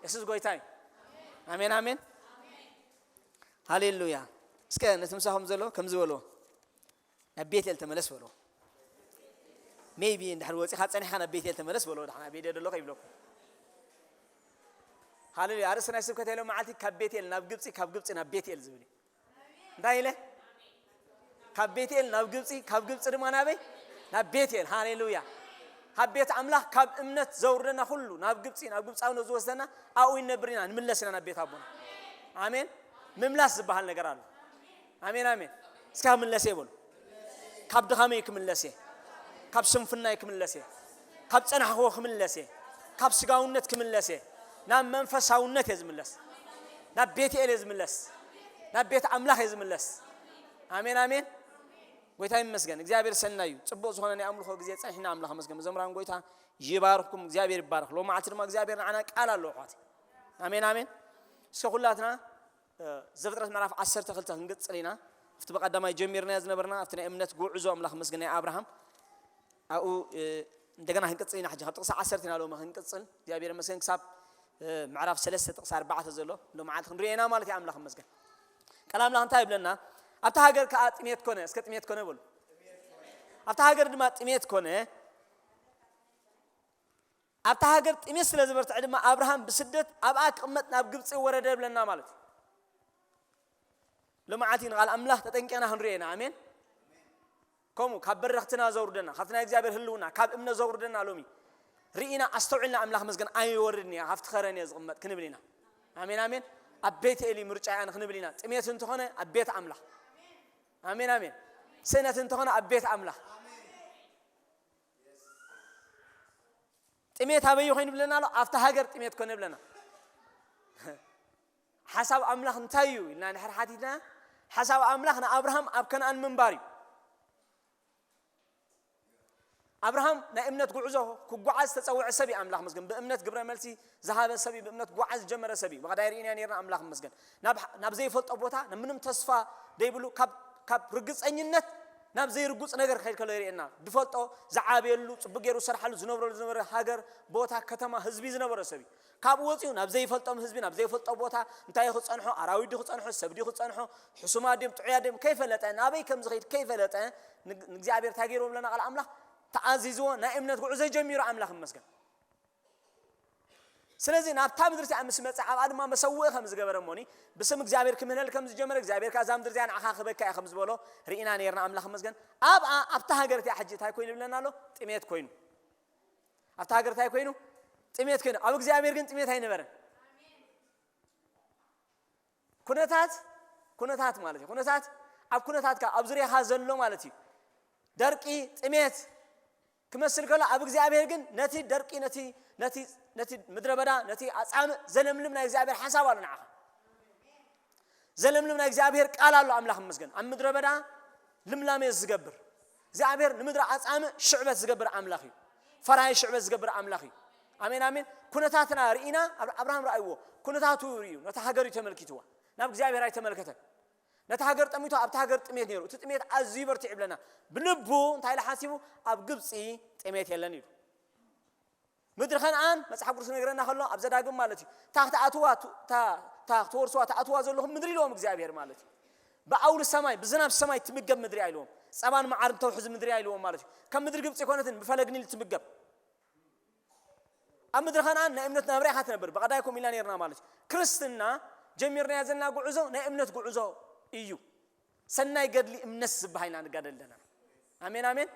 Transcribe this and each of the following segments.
የሱስ ጎይታ እዩ። ኣሜን፣ ኣሜን። ሃሌሉያ። እስከ ነቲ ምሳኹም ዘሎ ከምዚ በልዎ፣ ናብ ቤቴል ተመለስ በልዎ። ሜይቢ እንድሕር ወፂኻ ፀኒሕካ ናብ ቤቴል ተመለስ በልዎ። ድሓን ኣብ ቤቴል ደሎ ከይብለኩም። ሃሌሉያ። ኣርእስቲ ናይ ስብከት ያለው መዓልቲ ካብ ቤቴል ናብ ግብፂ፣ ካብ ግብፂ ናብ ቤቴል ዝብል እዩ። እንታይ ኢለ? ካብ ቤቴል ናብ ግብፂ፣ ካብ ግብፂ ድማ ናበይ? ናብ ቤቴል። ሃሌሉያ። ካብ ቤት ኣምላኽ ካብ እምነት ዘውርደና ኩሉ ናብ ግብፂ፣ ናብ ግብፃውነት ዝወስደና ኣብኡ ይነብር ኢና፣ ንምለስ ኢና ናብ ቤት ኣቦና። ኣሜን። ምምላስ ዝበሃል ነገር ኣሎ። ኣሜን፣ ኣሜን። እስካ ምለስ ይበሉ። ካብ ድኻመይ ክምለስ እየ። ካብ ስንፍናይ ክምለስ እየ። ካብ ጸናሕዎ ክምለስ እየ። ካብ ስጋውነት ክምለስ እየ። ናብ መንፈሳውነት እየ ዝምለስ። ናብ ቤትኤል እየ ዝምለስ። ናብ ቤት ኣምላኽ እየ ዝምለስ። ኣሜን፣ ኣሜን። ጎይታ ይመስገን። እግዚኣብሔር ሰናይ እዩ። ጽቡቕ ዝኾነ ናይ ኣምልኾ ግዜ ጸኒሕና ኣምላኽ መስገን። መዘምራን ጎይታ ይባርኽኩም፣ እግዚኣብሔር ይባርኽ። ሎማዓልቲ ድማ እግዚኣብሔር ንዓና ቃል ኣለዎ ኣሕዋት። ኣሜን፣ ኣሜን። እስከ ኩላትና ዘፍጥረት ምዕራፍ ዓሰርተ ክልተ ክንቅጽል ኢና። ኣብቲ ብቐዳማይ ጀሚርናዮ ዝነበርና ኣብቲ ናይ እምነት ጉዕዞ ኣምላኽ መስገን ናይ ኣብርሃም ኣብኡ እንደገና ክንቅጽል ኢና። ሕጂ ካብ ጥቕሲ ዓሰርተ ኢና ሎሚ ክንቅጽል እግዚኣብሔር መስገን ክሳብ ምዕራፍ ሰለስተ ጥቕሲ ኣርባዕተ ዘሎ ሎማዓልቲ ክንሪኦ ኢና ማለት እዩ። ኣምላኽ መስገን ቃል ኣምላኽ እንታይ ይብለና? ኣብታ ሃገር ከኣ ጥሜት ኮነ። እስከ ጥሜት ኮነ በሉ። ኣብታ ሃገር ድማ ጥሜት ኮነ። ኣብታ ሃገር ጥሜት ስለ ዝበርትዐ ድማ ኣብርሃም ብስደት ኣብኣ ክቕመጥ ናብ ግብፂ ወረደ ይብለና ማለት እዩ። ሎማዓልቲ ንቓል ኣምላኽ ተጠንቂቕና ክንሪኦ ኢና። ኣሜን። ከምኡ ካብ በረኽትና ዘውርደና ካብቲ ናይ እግዚኣብሔር ህልውና ካብ እምነት ዘውርደና ሎሚ ርኢና ኣስተውዒልና ኣምላኽ መስገን ኣይወርድን እያ ካብቲ ኸረን እየ ዝቕመጥ ክንብል ኢና። ኣሜን ኣሜን። ኣብ ቤት ኤሊ ምርጫ እያ ክንብል ኢና። ጥሜት እንተኾነ ኣብ ቤት ኣምላኽ። ኣሜን ኣሜን። ስእነት እንተኾነ ኣብ ቤት ኣምላኽ። ጥሜት ኣበይ ኮይኑ ብለና ኣሎ? ኣብታ ሃገር ጥሜት ኮነ ብለና። ሓሳብ ኣምላኽ እንታይ እዩ ኢልና ንሕር ሓቲትና፣ ሓሳብ ኣምላኽ ንኣብርሃም ኣብ ከነኣን ምንባር እዩ። ኣብርሃም ናይ እምነት ጉዕዞ ክጓዓዝ ዝተጸውዐ ሰብ እዩ። ኣምላኽ መስገን ብእምነት ግብረ መልሲ ዝሃበ ሰብ እዩ። ብእምነት ክጓዓዝ ዝጀመረ ሰብ እዩ። ብቐዳይ ርኢና ነርና ኣምላኽ መስገን ናብ ናብ ዘይፈልጦ ቦታ ናብ ምንም ተስፋ ደይብሉ ካብ ካብ ርግጸኝነት ናብ ዘይርጉጽ ነገር ክኸይድ ከሎ ይርእየና። ዝፈልጦ ዝዓበየሉ ጽቡቅ ገይሩ ዝሰርሓሉ ዝነብረሉ ዝነበረ ሃገር ቦታ ከተማ ህዝቢ ዝነበረ ሰብ እዩ። ካብኡ ወፂኡ ናብ ዘይፈልጦም ህዝቢ ናብ ዘይፈልጦ ቦታ እንታይ ክፀንሖ ኣራዊት ክፀንሖ ሰብ ክፀንሖ ሕሱማት ድዮም ጥዑያት ድዮም ከይፈለጠ ናበይ ከም ዝኸይድ ከይፈለጠ ንእግዚኣብሔር እንታይ ገይርዎ ብለና ቃል ኣምላኽ ተኣዚዝዎ ናይ እምነት ጉዕዞ ጀሚሩ ኣምላኽ ይመስገን። ስለዚ ናብታ ምድሪ እቲኣ ምስ መፀ ኣብኣ ድማ መሰውኢ ከም ዝገበረ እሞኒ ብስም እግዚኣብሔር ክምህለል ከም ዝጀመረ እግዚኣብሔር ከኣ እዛ ምድሪ እዚኣ ንዓኻ ክበካ እየ ከም ዝበሎ ርኢና ነርና ኣምላኽ ይመስገን። ኣብኣ ኣብታ ሃገር እቲኣ ሕጂ እንታይ ኮይኑ ይብለና ኣሎ? ጥሜት ኮይኑ ኣብታ ሃገር እንታይ ኮይኑ? ጥሜት ኮይኑ ኣብ እግዚኣብሔር ግን ጥሜት ኣይነበረን። ኩነታት ኩነታት ማለት እዩ። ኩነታት ኣብ ኩነታትካ ኣብ ዙርያኻ ዘሎ ማለት እዩ። ደርቂ ጥሜት ክመስል ከሎ ኣብ እግዚኣብሔር ግን ነቲ ደርቂ ነቲ ነቲ ነቲ ምድረ በዳ ነቲ ኣጻምእ ዘለምልም ናይ እግዚኣብሔር ሓሳብ ኣሎ ንዓኻ። ዘለምልም ናይ እግዚኣብሔር ቃል ኣሎ ኣምላኽ ይመስገን። ኣብ ምድረ በዳ ልምላሜ ዝገብር እግዚኣብሔር ንምድሪ ኣጻምእ ሽዕበት ዝገብር ኣምላኽ እዩ። ፈራይ ሽዕበት ዝገብር ኣምላኽ እዩ። ኣሜን ኣሜን። ኩነታትና ርኢና ኣብርሃም ረኣይዎ ኩነታቱ ርእዩ ነቲ ሃገር እዩ ተመልኪትዋ። ናብ እግዚኣብሔር ኣይተመልከተን። ነቲ ሃገር ጠሚቱ ኣብቲ ሃገር ጥሜት ነይሩ። እቲ ጥሜት ኣዝዩ በርቲዑ ይብለና። ብልቡ እንታይ ኢሉ ሓሲቡ? ኣብ ግብፂ ጥሜት የለን ኢሉ። ምድሪ ከነኣን መፅሓፍ ቅዱስ ነገረና ከሎ ኣብ ዘዳግም ማለት እዩ። እታ ክትኣትዋ እታ ክትወርስዋ ትኣትዋ ዘለኹም ምድሪ ኢልዎም እግዚኣብሔር ማለት እዩ። ብኣውሊ ሰማይ ብዝናብ ሰማይ ትምገብ ምድሪ ኣይልዎም። ፀባን መዓርን ተውሕዚ ምድሪ ኣይልዎም ማለት እዩ። ከም ምድሪ ግብፂ ኮነትን ብፈለግ ኒል ትምገብ ኣብ ምድሪ ከነኣን ናይ እምነት ናብራ ኢኻ ትነብር ብቐዳይኩም ኢልና ነርና ማለት እዩ። ክርስትና ጀሚርናያ ዘለና ጉዕዞ ናይ እምነት ጉዕዞ እዩ። ሰናይ ገድሊ እምነት ዝበሃልና ንጋደል ኣለና። ኣሜን ኣሜን።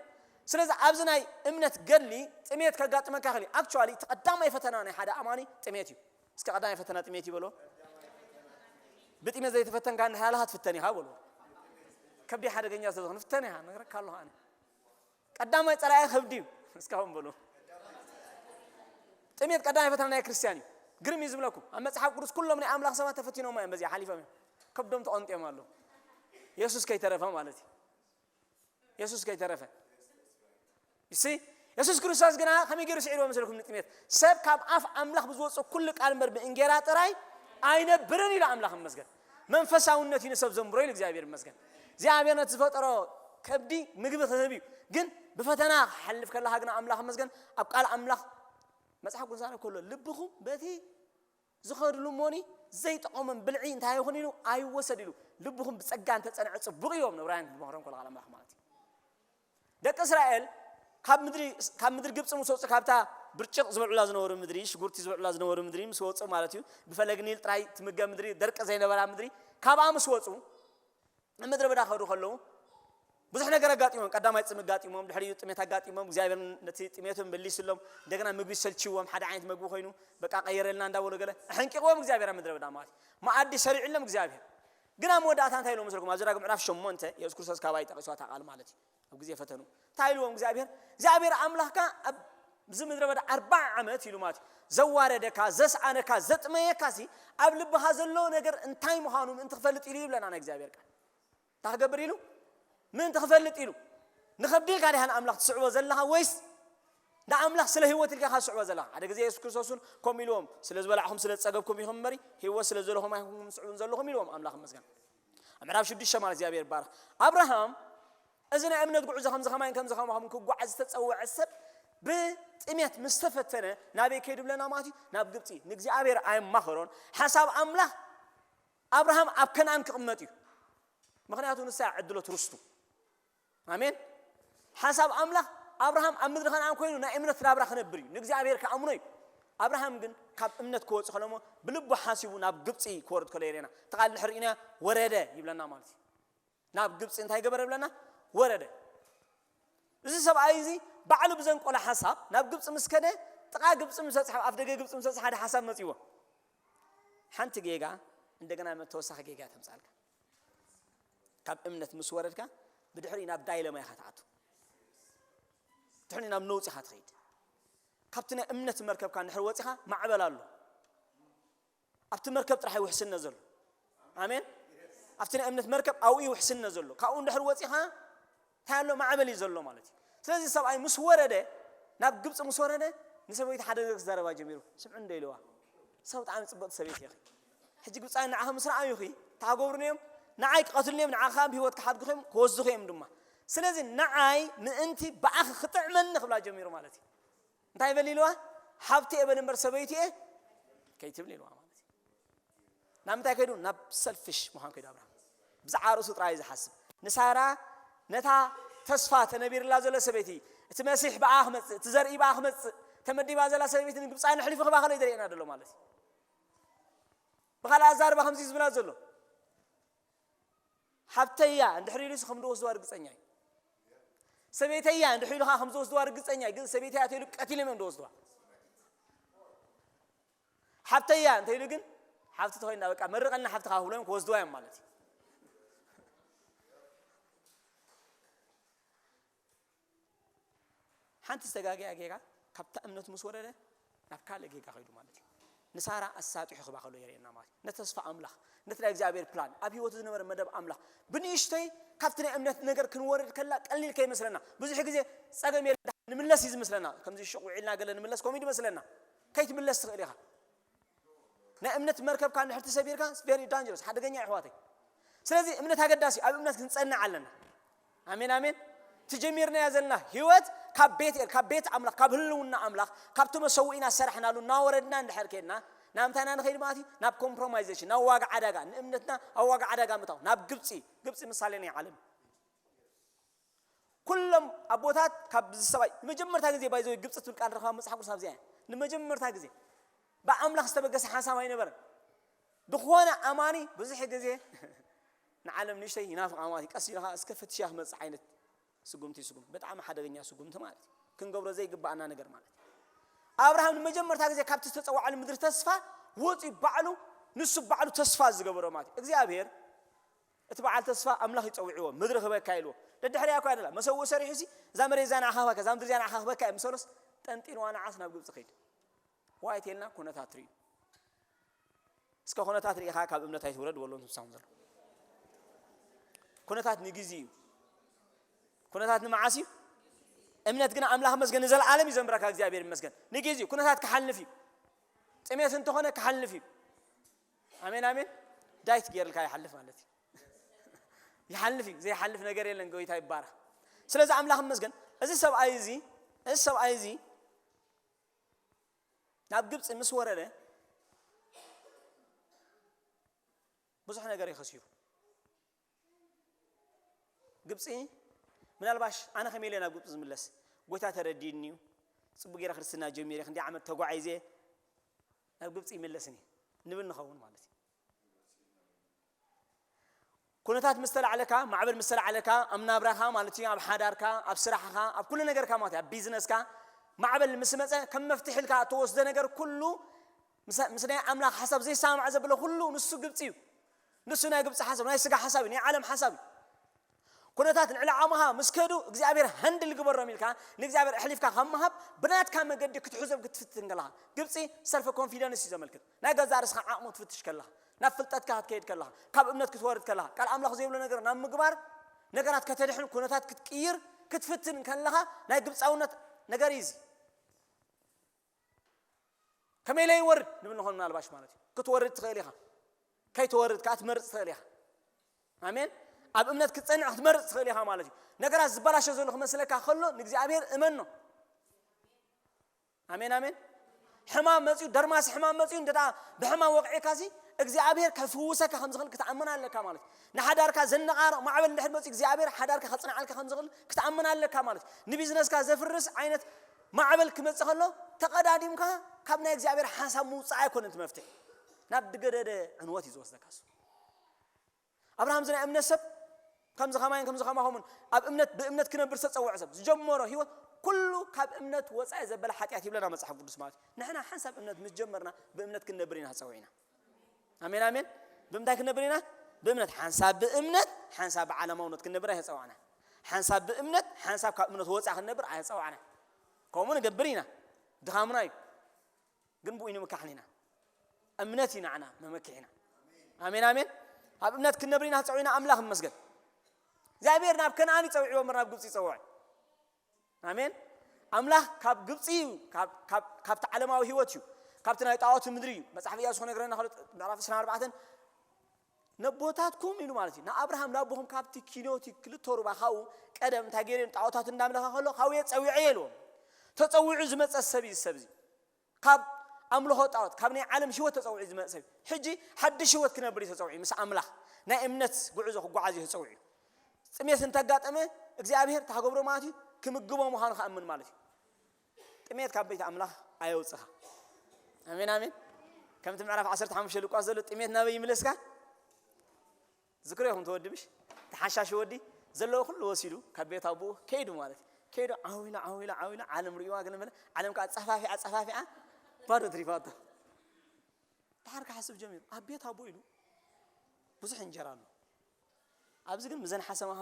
ስለዚ ኣብዚ ናይ እምነት ገድሊ ጥሜት ከጋጥመካ ይኽእል እዩ። ኣክቹዋሊ እቲ ቀዳማይ ፈተና ናይ ሓደ ኣማኒ ጥሜት እዩ። እስከ ቀዳማይ ፈተና ጥሜት እዩ በሎ። ብጥሜት ዘይተፈተንካ እንድሕር ኣለኻ ትፍተን ኢኻ በሎ። ከብዲ ሓደገኛ ስለዝኾነ ፍተን ኢኻ ነግረካ ኣለኹ ኣነ። ቀዳማይ ጸላኢ ከብዲ እዩ። እስካሁን በሉ። ጥሜት ቀዳማይ ፈተና ናይ ክርስቲያን እዩ። ግርም እዩ ዝብለኩም። ኣብ መጽሓፍ ቅዱስ ኩሎም ናይ ኣምላኽ ሰባት ተፈቲኖም እዮም በዚኣ ሓሊፎም እዮም። ከብዶም ተቐንጥዮም ኣለዉ። የሱስ ከይተረፈ ማለት እዩ። የሱስ ከይተረፈ። እሲ የሱስ ክርስቶስ ግና ከመይ ገይሩ ስዒርዎ መስለኩም ንጥሜት? ሰብ ካብ ኣፍ ኣምላኽ ብዝወፅእ ኩሉ ቃል እምበር ብእንጌራ ጥራይ ኣይነብርን ኢሉ ኣምላኽ ይመስገን። መንፈሳውነት እዩ ንሰብ ዘንብሮ ኢሉ እግዚኣብሔር ይመስገን። እግዚኣብሔር ነቲ ዝፈጠሮ ከብዲ ምግቢ ክህብ እዩ። ግን ብፈተና ክሓልፍ ከለኻ ግና ኣምላኽ ይመስገን ኣብ ቃል ኣምላኽ መጽሓፍ ቅዱስ ኣነ ከሎ ልብኹም በቲ ዝኸድሉ እሞኒ ዘይጠቐሞም ብልዒ እንታይ ይኹን ኢሉ ኣይወሰድ ኢሉ። ልብኹም ብጸጋ እንተጸንዐ ጽቡቕ እዮም። ንዕብራውያን ዝመኽሮም ከሎ ቃል ኣምላኽ ማለት እዩ። ደቂ እስራኤል ካብ ምድሪ ካብ ምድሪ ግብፂ ምስ ወፁ፣ ካብታ ብርጭቕ ዝበልዑላ ዝነበሩ ምድሪ፣ ሽጉርቲ ዝበልዑላ ዝነበሩ ምድሪ ምስ ወፁ ማለት እዩ። ብፈለግ ኒል ጥራይ ትምገብ ምድሪ፣ ደርቂ ዘይነበራ ምድሪ፣ ካብኣ ምስ ወፁ፣ ምድረ በዳ ከዱ ከለዉ ብዙሕ ነገር ኣጋጢሞም። ቀዳማይ ፅም ኣጋጢሞም፣ ድሕሪኡ ጥሜት ኣጋጢሞም። እግዚኣብሔር ነቲ ጥሜቶም መሊስሎም። እንደገና ምግቢ ሰልችዎም፣ ሓደ ዓይነት ምግቢ ኮይኑ በቃ ቀየረልና እንዳበሉ ገለ ኣሕንቂቕዎም እግዚኣብሔር ኣብ ምድረ በዳ ማለት እዩ። መኣዲ ሰሪዕሎም እግዚኣብሔር። ግን ኣብ መወዳእታ እንታይ ኢሎም መስለኩም? ኣብ ዘዳግም ምዕራፍ ሸሞንተ የሱስ ክርስቶስ ካባይ ጠቒስዋ እታ ቃል ማለት እዩ። ኣብ ግዜ ፈተኑ እንታይ ኢልዎም እግዚኣብሔር? እግዚኣብሔር ኣምላኽካ ኣብዚ ምድረ በዳ ኣርባዓ ዓመት ኢሉ ማለት እዩ። ዘዋረደካ፣ ዘስኣነካ፣ ዘጥመየካ ሲ ኣብ ልብኻ ዘሎ ነገር እንታይ ምዃኑ ምእንቲ ክፈልጥ ኢሉ ይብለና ናይ እግዚኣብሔር ቃል። እንታይ ክገብር ኢሉ? ምእንቲ ክፈልጥ ኢሉ። ንኸብዲ ኢልካ ዲኻ ንኣምላኽ ትስዕቦ ዘለኻ ወይስ ንኣምላኽ ስለ ህይወት ኢልካ ኢኻ ትስዕቦ ዘለኻ? ሓደ ግዜ የሱስ ክርስቶስ እውን ከምኡ ኢልዎም፣ ስለ ዝበላዕኹም ስለ ዝጸገብኩም ኢኹም እምበሪ፣ ህይወት ስለ ዘለኹም ኣይኮንኩም ትስዕቡን ዘለኹም ኢልዎም። ኣምላኽ ይመስገን። ኣብ ምዕራፍ ሽዱሽተ ማለት እግዚኣብሔር ይባረኽ። ኣብርሃም እዚ ናይ እምነት ጉዕዞ ከምዚ ከማይን ከምዚ ከማኹም ክጓዓዝ ዝተጸውዐ ሰብ ብጥሜት ምስ ተፈተነ ናበይ ከይዱ ብለና ማለት እዩ? ናብ ግብጺ። ንእግዚኣብሔር ኣየማኸሮን። ሓሳብ ኣምላኽ ኣብርሃም ኣብ ከነኣን ክቕመጥ እዩ። ምኽንያቱ ንሳ እያ ዕድሎት ርስቱ። ኣሜን። ሓሳብ ኣምላኽ ኣብርሃም ኣብ ምድሪ ከነኣን ኮይኑ ናይ እምነት ናብራ ክነብር እዩ። ንእግዚኣብሔር ክኣምኖ እዩ። ኣብርሃም ግን ካብ እምነት ክወጽእ ከሎ እሞ ብልቡ ሓሲቡ ናብ ግብጺ ክወርድ ከሎ የርእየና። እቲ ቃል ድሕሪ ኢና ወረደ ይብለና ማለት እዩ። ናብ ግብጺ እንታይ ገበረ ይብለና? ወረደ። እዚ ሰብኣይ እዚ ባዕሉ ብዘንቆሎ ሓሳብ ናብ ግብጺ ምስ ከደ፣ ጥቓ ግብጺ ምስ በጽሐ፣ ኣፍ ደገ ግብጺ ምስ በጽሐ ሓደ ሓሳብ መጺዎ። ሓንቲ ጌጋ እንደገና ተወሳኺ ጌጋ ተምጻልካ። ካብ እምነት ምስ ወረድካ ብድሕሪ ናብ ዳይለማ ኢኻ ትኣቱ። ድሕሪ ናብ ነውጺ ኢኻ ትኸይድ። ካብቲ ናይ እምነት መርከብካ እንድሕር ወጺኻ ማዕበል ኣሎ። ኣብቲ መርከብ ጥራሕ እዩ ውሕስነት ዘሎ። ኣሜን። ኣብቲ ናይ እምነት መርከብ ኣብኡ እዩ ውሕስነት ዘሎ። ካብኡ እንድሕር ወጺኻ እንታይ ኣሎ? ማዕበል እዩ ዘሎ ማለት እዩ። ስለዚ ሰብኣይ ምስ ወረደ፣ ናብ ግብጺ ምስ ወረደ ንሰበይቲ ሓደ ነገር ክዛረባ ጀሚሩ። ስምዑ እንደ ኢልዋ፣ ሰው ብጣዕሚ ጽብቕቲ ሰበይቲ ኢኺ። ሕጂ ግብጻውያን ንዓኺ ምስ ረኣዩኺ እንታይ ክገብሩኒ እዮም? ንዓይ ክቐትሉኒ እዮም፣ ንዓኻ ብህይወት ክሓድጉኺ እዮም፣ ክወስዱኺ እዮም ድማ። ስለዚ ንዓይ ምእንቲ ብኣኺ ክጥዕመኒ ክብላ ጀሚሩ ማለት እዩ። እንታይ በል ኢልዋ? ሓብቲ እየ በል እምበር ሰበይቲ እየ ከይትብል ኢልዋ ማለት እዩ። ናብ ምንታይ ከይዱ? ናብ ሰልፊሽ ምዃን ከይዱ ኣብርሃም። ብዛዕባ ርእሱ ጥራይ ዝሓስብ። ንሳራ ነታ ተስፋ ተነቢርላ ዘሎ ሰበይቲ፣ እቲ መሲሕ ብኣ ክመጽእ፣ እቲ ዘርኢ ብኣ ክመጽእ ተመዲባ ዘላ ሰበይቲ ንግብጻውያን ኣሕሊፉ ክባ ከሎ እዩ ዘርእየና ዘሎ ማለት እዩ። ብኻልእ ኣዛርባ ከምዚ እዩ ዝብላ ዘሎ። ሓብተያ እንድሕር ኢሉስ ከም ዝወስድዋ ርግጸኛ እዩ። ሰበይተያ እንድሕር ኢሉ ከዓ ከም ዝወስድዋ ርግጸኛ እዩ። ግን ሰበይተያ ተይሉ ቀቲሎም እዮም ዝወስድዋ። ሓብተያ እንተኢሉ ግን ሓብቲ ተኾይና በቃ መርቐና ሓብትኻ ክብሎም ክወስድዋ እዮም ማለት እዩ። ሓንቲ ዝተጋገያ ጌጋ ካብታ እምነት ምስ ወረደ ናብ ካልእ ጌጋ ከይዱ ማለት እዩ። ንሳራ ኣሳጢሑ ክባ ከሎ የርእየና ማለት እዩ። ነቲ ተስፋ ኣምላኽ፣ ነቲ ናይ እግዚኣብሔር ፕላን፣ ኣብ ህይወቱ ዝነበረ መደብ ኣምላኽ ብንእሽተይ ካብቲ ናይ እምነት ነገር ክንወርድ ከላ ቀሊል ከይመስለና። ብዙሕ ግዜ ጸገም የለ ንምለስ እዩ ዝመስለና። ከምዚ ሽቕ ውዒልና ገለ ንምለስ ከምኡ እዩ ዝመስለና። ከይትምለስ ትኽእል ኢኻ። ናይ እምነት መርከብካ እንድሕር ተሰቢርካ very dangerous፣ ሓደገኛ እዩ ኣሕዋተይ። ስለዚ እምነት ኣገዳሲ እዩ። ኣብ እምነት ክንጸንዕ ኣለና። ኣሜን ኣሜን። ትጀሚርናያ ዘለና ህይወት ካብ ቤት ኤል ካብ ቤት ኣምላኽ ካብ ህልውና ኣምላኽ ካብቲ መሰውኢና ሰራሕናሉ እናወረድና እንድሕር ከድና ናብ ምንታይና ንኸይድ ማለት እዩ? ናብ ኮምፕሮማይዜሽን፣ ናብ ዋጋ ዓዳጋ፣ ንእምነትና ኣብ ዋጋ ዓዳጋ ምታው፣ ናብ ግብፂ። ግብፂ ምሳሌ ናይ ዓለም። ኩሎም ኣቦታት ካብ እዚ ሰብኣይ ንመጀመርታ ግዜ ባይዘ ግብፂ ትብል ቃል ረኸባ መፅሓፍ ቅዱስ ኣብዚኣ እያ። ንመጀመርታ ግዜ ብኣምላኽ ዝተበገሰ ሓሳብ ኣይነበረን። ዝኾነ ኣማኒ ብዙሕ ግዜ ንዓለም ንእሽተይ ይናፍቕ ኣማኒ ቀስ ኢልኻ እስከ ፍትሻ ክመፅእ ዓይነት ስጉምቲ ይስጉም። ብጣዕሚ ሓደገኛ ስጉምቲ ማለት እዩ። ክንገብሮ ዘይግባኣና ነገር ማለት እዩ። ኣብርሃም ንመጀመርታ ግዜ ካብቲ ዝተፀዋዓሉ ምድሪ ተስፋ ወፂኡ ባዕሉ ንሱ ባዕሉ ተስፋ ዝገበሮ ማለት እዩ። እግዚኣብሔር እቲ በዓል ተስፋ ኣምላኽ ይጸውዕዎ፣ ምድሪ ክበካ ኢልዎ። ደድሕሪያ እኳ ደላ መሰውእ ሰሪሑ ሲ እዛ መሬት እዛ ንዓኻ ክበካ፣ እዛ ምድሪ እዚኣ ንዓኻ ክበካ እየ ምሰሎስ ጠንጢንዋ ንዓስ ናብ ግብፂ ከይድ። ዋይ ተልና ኩነታት ርእዩ። እስከ ኩነታት ርኢኻ ካብ እምነት ኣይትውረድ በሎ ንሳኹም ዘሎ። ኩነታት ንግዜ እዩ። ኩነታት ንመዓስ እዩ? እምነት ግን ኣምላኽ መስገን ንዘለዓለም እዩ ዘንብረካ። እግዚኣብሔር ይመስገን። ንግዜ እዩ። ኩነታት ክሓልፍ እዩ። ጥሜት እንተኾነ ክሓልፍ እዩ። ኣሜን ኣሜን። ዳይት ገይርልካ ይሓልፍ ማለት እዩ። ይሓልፍ እዩ። ዘይሓልፍ ነገር የለን። ጎይታ ይባረኽ። ስለዚ ኣምላኽ ይመስገን። እዚ ሰብኣይ እዚ እዚ ሰብኣይ እዚ ናብ ግብፂ ምስ ወረደ ብዙሕ ነገር እዩ ከሲሩ። ግብፂ ምናልባሽ ኣነ ከመይ ኢለ ናብ ግብፂ ዝምለስ? ጎይታ ተረዲእኒ እዩ። ፅቡቅ ገይረ ክርስትና ጀሚረ ክንደይ ዓመት ተጓዒዘ ናብ ግብፂ ይምለስኒ ንብል ንኸውን ማለት እዩ። ኩነታት ምስ ተላዕለካ፣ ማዕበል ምስ ተላዕለካ፣ ኣብ ናብራኻ ማለት እዩ፣ ኣብ ሓዳርካ፣ ኣብ ስራሕኻ፣ ኣብ ኩሉ ነገርካ ማለት እዩ፣ ኣብ ቢዝነስካ ማዕበል ምስ መፀ ከም መፍትሒ ኢልካ እትወስዶ ነገር ኩሉ ምስ ምስ ናይ ኣምላኽ ሓሳብ ዘይሰማማዕ ዘብሎ ኩሉ ንሱ ግብፂ እዩ። ንሱ ናይ ግብፂ ሓሳብ፣ ናይ ስጋ ሓሳብ እዩ፣ ናይ ዓለም ሓሳብ እዩ። ኩነታት ንዕሊ ዓቕምኻ ምስ ከዱ እግዚኣብሔር ሃንድል ግበሮም ኢልካ ንእግዚኣብሔር ኣሕሊፍካ ካብ ምሃብ ብናትካ መገዲ ክትሕዞም ክትፍትን ከለኻ ግብፂ ሰልፍ ኮንፊደንስ እዩ ዘመልክት። ናይ ገዛእ ርእስኻ ዓቕሙ ክትፍትሽ ከለኻ ናብ ፍልጠትካ ክትከይድ ከለኻ ካብ እምነት ክትወርድ ከለኻ ቃል ኣምላኽ ዘይብሎ ነገር ናብ ምግባር ነገራት ከተድሕን ኩነታት ክትቅይር ክትፍትን ከለኻ ናይ ግብፃውነት ነገር እዩ እዚ። ከመይ ኢለ ይወርድ ንብል ንኾን ምናልባሽ ማለት እዩ ክትወርድ ትኽእል ኢኻ። ከይትወርድ ከዓ ትመርፅ ትኽእል ኢኻ። ኣሜን። ኣብ እምነት ክትፀንዕ ክትመርፅ ትኽእል ኢኻ ማለት እዩ። ነገራት ዝበላሸ ዘሎ ክመስለካ ከሎ ንእግዚኣብሔር እመኖ። ኣሜን ኣሜን። ሕማም መፅዩ ደርማስ ሕማም መፅዩ እንተ ብሕማም ወቅዒካ ሲ እግዚኣብሔር ከፍውሰካ ከም ዝኽእል ክትኣምን ኣለካ ማለት እዩ። ንሓዳርካ ዘነቓርቕ ማዕበል እንድሕር መፅዩ እግዚኣብሔር ሓዳርካ ከፅንዓልካ ከም ዝኽእል ክትኣምን ኣለካ ማለት እዩ። ንቢዝነስካ ዘፍርስ ዓይነት ማዕበል ክመፅእ ከሎ ተቐዳዲምካ ካብ ናይ እግዚኣብሔር ሓሳብ ምውፃእ ኣይኮነን እቲ መፍትሒ። ናብ ድገደደ ዕንወት እዩ ዝወስደካ እሱ። ኣብርሃም እዚ ናይ እምነት ሰብ ከምዚ ከማይን ከምዚ ከማኹምን ኣብ እምነት ብእምነት ክነብር ዝተፀውዐ ሰብ ዝጀመሮ ህይወት ኩሉ ካብ እምነት ወፃኢ ዘበለ ሓጢኣት ይብለና መፅሓፍ ቅዱስ ማለት እዩ። ንሕና ሓንሳብ እምነት ምስ ጀመርና ብእምነት ክንነብር ኢና ተፀዊዕና። ኣሜን ኣሜን። ብምንታይ ክንነብር ኢና? ብእምነት። ሓንሳብ ብእምነት ሓንሳብ ብዓለማውነት ክንነብር ኣይተፀዋዕና። ሓንሳብ ብእምነት ሓንሳብ ካብ እምነት ወፃኢ ክንነብር ኣይተፀዋዕና። ከምኡ ንገብር ኢና። ድኻምና እዩ። ግን ብኡ ንምካሕን ኢና። እምነት እዩ ንዓና መመክሒና። ኣሜን ኣሜን። ኣብ እምነት ክንነብር ኢና ተፀዊዕና። ኣምላኽ ይመስገን። እግዚኣብሔር ናብ ከነኣን ይፀውዕዎ እምበር ናብ ግብፂ ይፀውዕ። ኣሜን። ኣምላኽ ካብ ግብፂ እዩ፣ ካብ- ካብ- ካብቲ ዓለማዊ ህይወት እዩ፣ ካብቲ ናይ ጣዖት ምድሪ እዩ። መፅሓፍ ኢያሱ ክነግረና ከሎ ምዕራፍ ዕስራን ኣርባዕተን ነቦታትኩም ኢሉ ማለት እዩ ንኣብርሃም ንኣቦኹም ካብቲ ኪኖቲ ክልተ ሩባ ካብኡ ቀደም እንታይ ገይሩ ጣዖታት እንዳምለኸ ከሎ ካብኡ እየ ፀዊዐ ኢልዎም። ተፀዊዑ ዝመፀ ሰብ እዩ እዚ ሰብ እዚ። ካብ ኣምልኾ ጣዖት ካብ ናይ ዓለም ህይወት ተፀዊዑ ዝመፀ ሰብ እዩ። ሕጂ ሓድሽ ህይወት ክነብር እዩ ተፀዊዑ ምስ ኣምላኽ ናይ እምነት ጉዕዞ ክጓዓዝ እዩ ተፀዊዑ። ጥሜት እንተጋጠመ እግዚኣብሔር እንታይ ክገብሮ ማለት እዩ? ክምግቦ ምዃኑ ክኣምን ማለት እዩ። ጥሜት ካብ ቤት ኣምላኽ ኣየውፅኻ። ኣሜን ኣሜን። ከምቲ ምዕራፍ ዓሰርተ ሓሙሽተ ሉቃስ ዘሎ ጥሜት ናበይ ይምለስካ? ዝክሮ ይኹም ተወዲ ምሽ ተሓሻሽ ወዲ ዘለዎ ኩሉ ወሲዱ ካብ ቤት ኣቦኡ ከይዱ ማለት እዩ። ከይዱ ዓዊላ ዓዊላ ዓዊላ ዓለም ርእዋ ግን መለ ዓለም ከዓ ጸፋፊዓ ጸፋፊዓ ባዶ ትሪፋቶ። ድሓር ክሓስብ ጀሚሩ ኣብ ቤት ኣቦ ኢሉ ብዙሕ እንጀራ ኣሎ። ኣብዚ ግን ምዘን ሓሰማኻ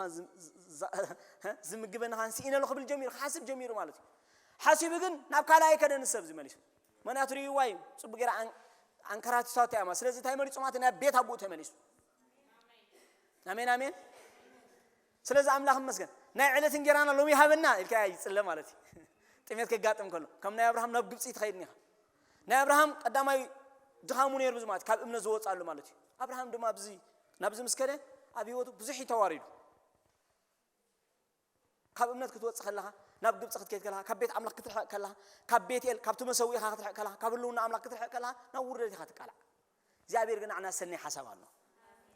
ዝምግበንኻን ስኢነ ኣሎ ክብል ጀሚሩ ክሓስብ ጀሚሩ ማለት እዩ። ሓሲቡ ግን ናብ ካልኣይ ከደ ንሰብ ዝመሊሱ ምክንያቱ ርእይዋ እዩ። ፅቡቅ ገይራ ኣን- ኣንከራቲሳቶ እያ ማለት ስለዚ እንታይ መሪፁ ማለት ናብ ቤት ኣቦኡ ተመሊሱ። ኣሜን ኣሜን። ስለዚ ኣምላኽ ይመስገን ናይ ዕለት እንጀራና ሎሚ ይሃበና ኢልካ ይፅለ ማለት እዩ። ጥሜት ከጋጥም ከሎ ከም ናይ ኣብርሃም ናብ ግብፂ ትኸይድ ኒኻ። ናይ ኣብርሃም ቀዳማይ ድኻሙ ነይሩ ብዙ ማለት ካብ እምነት ዝወፅኣሉ ማለት እዩ። ኣብርሃም ድማ ኣብዚ ናብዚ ምስ ከደ ኣብ ህይወቱ ብዙሕ እዩ ተዋሪዱ። ካብ እምነት ክትወፅእ ከለኻ ናብ ግብፂ ክትከይድ ከለኻ ካብ ቤት ኣምላኽ ክትርሕቕ ከለኻ ካብ ቤትኤል ካብቲ መሰዊእኻ ክትርሕቕ ከለኻ ካብ ህልውና ኣምላኽ ክትርሕቕ ከለኻ ናብ ውርደት ኢኻ ትቃላዕ። እግዚኣብሔር ግን ኣዕና ሰናይ ሓሳብ ኣሎ።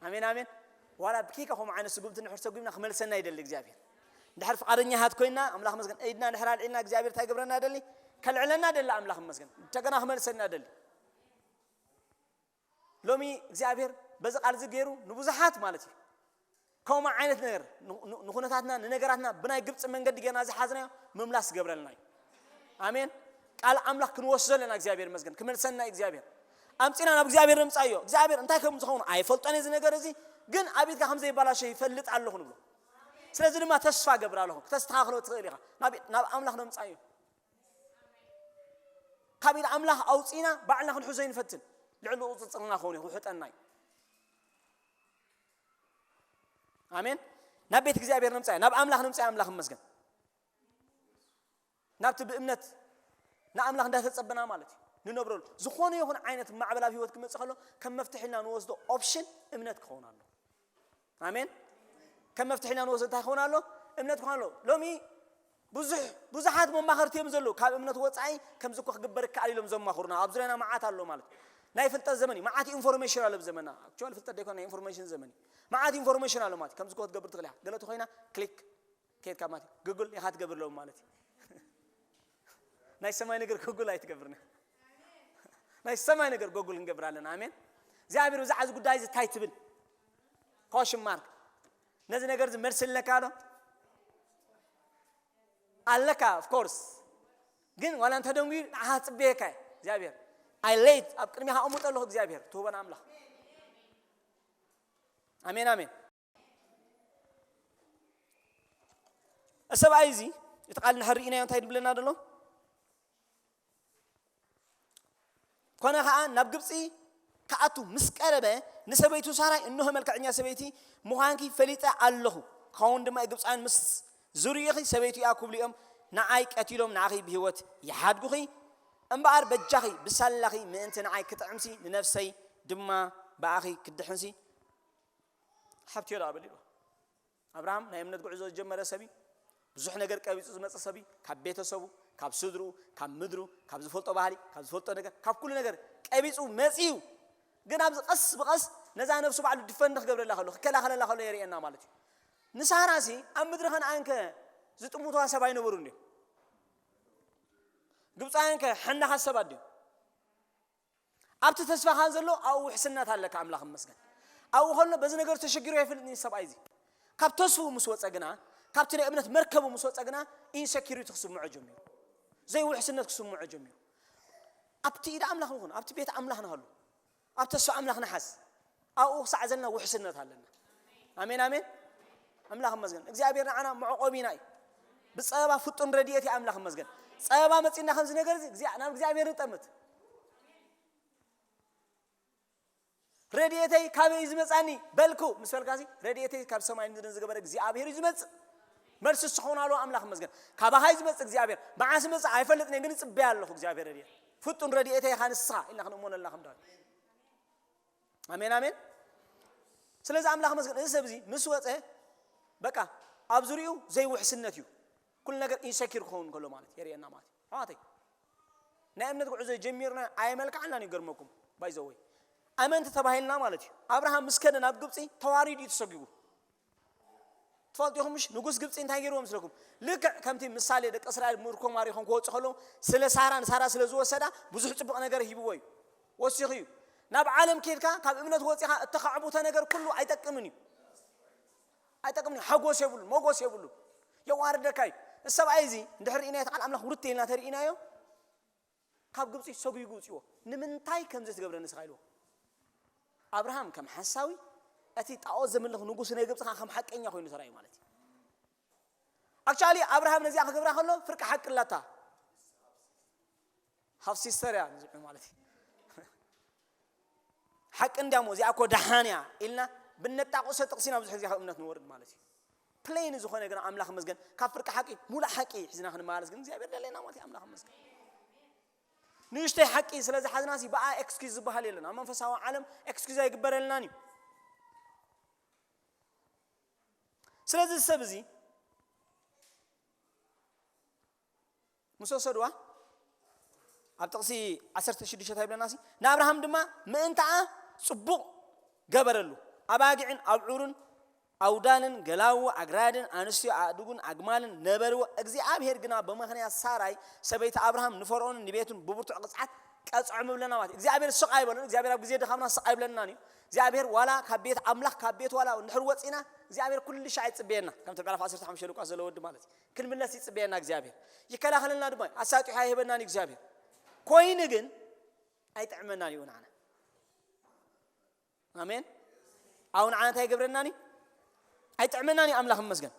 ኣሜን ኣሜን። ዋላ ብኬካ ከምኡ ዓይነት ስጉምቲ እንድሕር ሰጉምና ክመልሰና ይደሊ እግዚኣብሔር። እንድሕር ፍቓደኛታት ኮይና ኣምላኽ መስገን ኢድና እንድሕር ኣልዒልና እግዚኣብሔር እንታይ ይገብረና ደሊ? ከልዕለና ደሊ ኣምላኽ መስገን። እንደገና ክመልሰና ደሊ። ሎሚ እግዚኣብሔር በዚ ቃል እዚ ገይሩ ንብዙሓት ማለት እዩ ከምኡ ዓይነት ነገር ንኹነታትና ንነገራትና ብናይ ግብፂ መንገዲ ጌርና ዝሓዝናዮ ምምላስ ዝገብረልና እዩ። ኣሜን። ቃል ኣምላኽ ክንወስዶ ኣለና እግዚኣብሔር መስገን ክመልሰና እዩ እግዚኣብሔር። ኣምፂና ናብ እግዚኣብሔር ንምፃዮ እግዚኣብሔር እንታይ ከም ዝኸውን ኣይፈልጦን እዚ ነገር እዚ ግን ኣብ ኢድካ ከም ዘይባላሸ ይፈልጥ ኣለኹ ንብሎ። ስለዚ ድማ ተስፋ ገብር ኣለኹ ክተስተኻኽሎ ትኽእል ኢኻ። ናብ ኣምላኽ ነምፃዮ ካብ ኢድ ኣምላኽ ኣውፂና ባዕልና ክንሕዞ ይንፈትን ልዕሊ ቁፅፅርና ክኸውን እዩ ክውሕጠና እዩ። ኣሜን። ናብ ቤት እግዚኣብሔር ንምፃእ ናብ ኣምላኽ ንምፃእ ኣምላኽ ይመስገን። ናብቲ ብእምነት ንኣምላኽ እንዳተፀበና ማለት እዩ ንነብረሉ። ዝኾነ ይኹን ዓይነት ማዕበል ኣብ ህይወት ክመፅእ ከሎ ከም መፍትሒ ኢልና ንወስዶ ኦፕሽን እምነት ክኸውን ኣሎ። ኣሜን። ከም መፍትሒ ኢልና ንወስዶ እንታይ ክኸውን ኣሎ? እምነት ክኾን ኣሎ። ሎሚ ብዙሕ ብዙሓት መማኸርቲ እዮም ዘለዉ ካብ እምነት ወፃኢ ከምዚ እኮ ክግበር ይከኣል ኢሎም ዘማኽሩና ኣብ ዙሪያና መዓት ኣሎ ማለት እዩ። ናይ ፍልጠት ዘመን እዩ። መዓት ኢንፎርሜሽን ኣሎ ብዘመና። ኣክቹዋሊ ፍልጠት ደይኮነ፣ ናይ ኢንፎርሜሽን ዘመን እዩ። መዓት ኢንፎርሜሽን ኣሎ ማለት እዩ። ከምዚ ክትገብር ትኽእል ኢኻ። ገለ ተኾይና ክሊክ ከይድካ ማለት እዩ። ጉግል ኢኻ ትገብር ኣለዎም ማለት እዩ። ናይ ሰማይ ነገር ጉግል ኣይትገብርና። ናይ ሰማይ ነገር ጉግል እንገብር ኣለና። ኣሜን። እግዚኣብሔር ብዛዕባ እዚ ጉዳይ እዚ እንታይ ትብል? ኮሽን ማርክ። ነዚ ነገር እዚ መልሲ ኣለካ ዶ? ኣለካ፣ ኦፍ ኮርስ። ግን ዋላ እንተ ደንጉዩ ንዓኻ ጽበየካ እዩ እግዚኣብሔር። ኣይ ሌት ኣብ ቅድሚኻ ኣቐምጦ ኣለኹ እግዚኣብሔር፣ ትህበና ኣምላኽ። ኣሜን፣ ኣሜን። ሰብኣይ እዚ እቲ ቃል እንድሕር ርኢናዮ እንታይ ድብለና ደሎ? ኮነ ኸኣ ናብ ግብጺ ክኣቱ ምስ ቀረበ ንሰበይቱ ሳራይ፣ እንሆ መልክዐኛ ሰበይቲ ምዃንኪ ፈሊጠ ኣለኹ፣ ክኸውን ድማ ግብጻውያን ምስ ዝርእዩኺ ሰበይቱ እያ ክብሉ እዮም ንዓይ ቀቲሎም ንዓኺ ብህይወት ይሓድጉኺ። እምበኣር በጃኺ ብሳላኺ ምእንቲ ንዓይ ክጥዕምሲ ንነፍሰይ ድማ ብኣኺ ክድሕንሲ ሓብትዮ ደኣ በሊልዋ። ኣብርሃም ናይ እምነት ጉዕዞ ዝጀመረ ሰብ እዩ። ብዙሕ ነገር ቀቢጹ ዝመጸ ሰብ እዩ። ካብ ቤተሰቡ፣ ካብ ስድርኡ፣ ካብ ምድሩ፣ ካብ ዝፈልጦ ባህሊ፣ ካብ ዝፈልጦ ነገር፣ ካብ ኩሉ ነገር ቀቢጹ መጺኡ። ግን ኣብዚ ቀስ ብቐስ ነዛ ነብሱ ባዕሉ ድፈንድ ክገብረላ ከሎ፣ ክከላኸለላ ከሎ የርእየና ማለት እዩ። ንሳራሲ ኣብ ምድሪ ከነኣንከ ዝጥምትዋ ሰብ ኣይነበሩን ድዮም? ግብፃውያንከ ሕናኻት ሰባት ድዮም? ኣብቲ ተስፋኻ ዘሎ ኣብኡ ውሕስነት ኣለካ። ኣምላኽ ይመስገን። ኣብኡ ከሎ በዚ ነገር ተሸጊሩ ኣይፈልጥን እዩ ሰብኣይ እዚ። ካብ ተስፍኡ ምስ ወፀ ግና፣ ካብቲ ናይ እምነት መርከቡ ምስ ወፀ ግና፣ ኢንሰኪሪቲ ክስምዖ ጀሚሩ። ዘይውሕስነት ክስምዖ ጀሚሩ። ኣብቲ ኢድ ኣምላኽ ንኹን፣ ኣብቲ ቤት ኣምላኽ ንሃሉ፣ ኣብ ተስፋ ኣምላኽ ንሓዝ። ኣብኡ ክሳዕ ዘለና ውሕስነት ኣለና። ኣሜን፣ ኣሜን። ኣምላኽ ይመስገን። እግዚኣብሔር ንዓና መዕቆቢና እዩ። ብፀበባ ፍጡን ረድኤት እዩ። ኣምላኽ ይመስገን። ፀበባ መፂና ከምዚ ነገር እዚ እግዚኣብ-፣ ናብ እግዚኣብሔር ንጠምት። ረድኤተይ ካበይ እዩ ዝመጻኒ በልኩ ምስ በልካሲ፣ ረድኤተይ ካብ ሰማይ ምድርን ዝገበረ እግዚኣብሔር እዩ ዝመጽእ። መልሲ ዝኸውን ኣለዎ። ኣምላኽ ይመስገን። ካባኻ እዩ ዝመጽእ እግዚኣብሔር። መዓስ ይመጽእ ኣይፈልጥን እየ፣ ግን እጽበያ ኣለኹ እግዚኣብሔር ረድኤት። ፍጡን ረድኤተይ ኢኻ ንስኻ ኢልና ክንእመነላ ከም ዳዊት። ኣሜን፣ ኣሜን። ስለዚ ኣምላኽ ይመስገን። እዚ ሰብ እዚ ምስ ወጸ፣ በቃ፣ ኣብ ዙሪኡ ዘይውሕስነት እዩ። ኩሉ ነገር ኢንሰኪር ክኸውን ከሎ ማለት የርእየና ማለት እዩ። ኣሕዋተይ፣ ናይ እምነት ጉዕዞ ጀሚርና ኣየመልክዓናን እዩ፣ ገርመኩም። ባይ ዘ ወይ፣ ኣመንቲ ተባሂልና ማለት እዩ። ኣብርሃም ምስ ከደ ናብ ግብጺ ተዋሪዱ እዩ ተሰጒጉ። ትፈልጡ ኢኹም ምሽ? ንጉስ ግብጺ እንታይ ገይርዎ ምስለኩም? ልክዕ ከምቲ ምሳሌ ደቂ እስራኤል ምርኮ ማሪኾም ክወጹ ከለዉ፣ ስለ ሳራ፣ ንሳራ ስለ ዝወሰዳ፣ ብዙሕ ጽቡቕ ነገር ሂብዎ እዩ። ወሲኹ እዩ። ናብ ዓለም ኬድካ፣ ካብ እምነት ወጺኻ እተኻዕቡተ ነገር ኩሉ ኣይጠቅምን እዩ። ኣይጠቅምን እዩ። ሓጎስ የብሉን፣ ሞጎስ የብሉን። የዋርደካ እዩ። እዚ ሰብኣይ እዚ እንድሕር ርኢናዮ፣ እቲ ቃል ኣምላኽ ውርት ኢልና ተርኢናዮ፣ ካብ ግብጺ ሰጒጉ ውጽዎ። ንምንታይ ከምዚ ትገብረኒ ንስኻ ኢልዎ? ኣብርሃም ከም ሓሳዊ፣ እቲ ጣኦት ዘምልኽ ንጉስ ናይ ግብጺ ኸዓ ከም ሓቀኛ ኮይኑ ተራእዩ ማለት እዩ። ኣክቹዋሊ ኣብርሃም ነዚኣ ክገብራ ከሎ ፍርቂ ሓቂ ኣላታ። ሃፍ ሲስተር እያ ንዝብሑ ማለት እዩ። ሓቂ እንድያሞ እዚኣ እኮ ደሓን እያ ኢልና ብነጣቑሰ ጥቕሲ ናብ ብዙሕ ግዜ ካብ እምነት ንወርድ ማለት እዩ። ፕሌን ዝኾነ ግን ኣምላኽ ይመስገን ካብ ፍርቂ ሓቂ ሙሉእ ሓቂ ሒዝና ክንመላለስ ግን እግዚኣብሔር ደለና ማለት እዩ። ኣምላኽ ይመስገን። ንእሽተይ ሓቂ ስለ ዝሓዝናሲ ብኣ ኤክስኪዝ ዝበሃል የለን። ኣብ መንፈሳዊ ዓለም ኤክስኪዝ ኣይግበረልናን እዩ። ስለዚ እዚ ሰብ እዚ ምስ ወሰድዋ ኣብ ጥቕሲ ዓሰርተ ሽዱሽተ እንታይ ይብለናሲ? ንኣብርሃም ድማ ምእንታኣ ጽቡቕ ገበረሉ። ኣባጊዕን ኣብዑርን ኣውዳንን ገላዉ ኣግራድን ኣንስትዮ ኣእዱግን ኣግማልን ነበርዎ። እግዚኣብሔር ግና ብምኽንያት ሳራይ ሰበይቲ ኣብርሃም ንፈርኦንን ንቤቱን ብብርቱዕ ቅጽዓት ቀጽዖም ይብለና ማለት እዩ። እግዚኣብሔር ስቕ ኣይበሎን። እግዚኣብሔር ኣብ ግዜ ድኻምና ስቕ ኣይብለናን እዩ። እግዚኣብሔር ዋላ ካብ ቤት ኣምላኽ ካብ ቤት ዋላ እንድሕር ወጺና እግዚኣብሔር ኩሉ ሻዕ ይጽበየና። ከምቲ ምዕራፍ ዓሰርተ ሓሙሽተ ሉቃስ ዘሎ ወዲ ማለት እዩ። ክንምለስ ይጽበየና እግዚኣብሔር። ይከላኸለልና ድማ እዩ። ኣሳጢሑ ኣይህበናን እዩ እግዚኣብሔር። ኮይኑ ግን ኣይጥዕመናን እዩ ንዓና። ኣሜን። ኣው ንዓና እንታይ ይገብረናን እዩ? ኣይጥዕመናን እዩ። ኣምላኽ ይመስገን።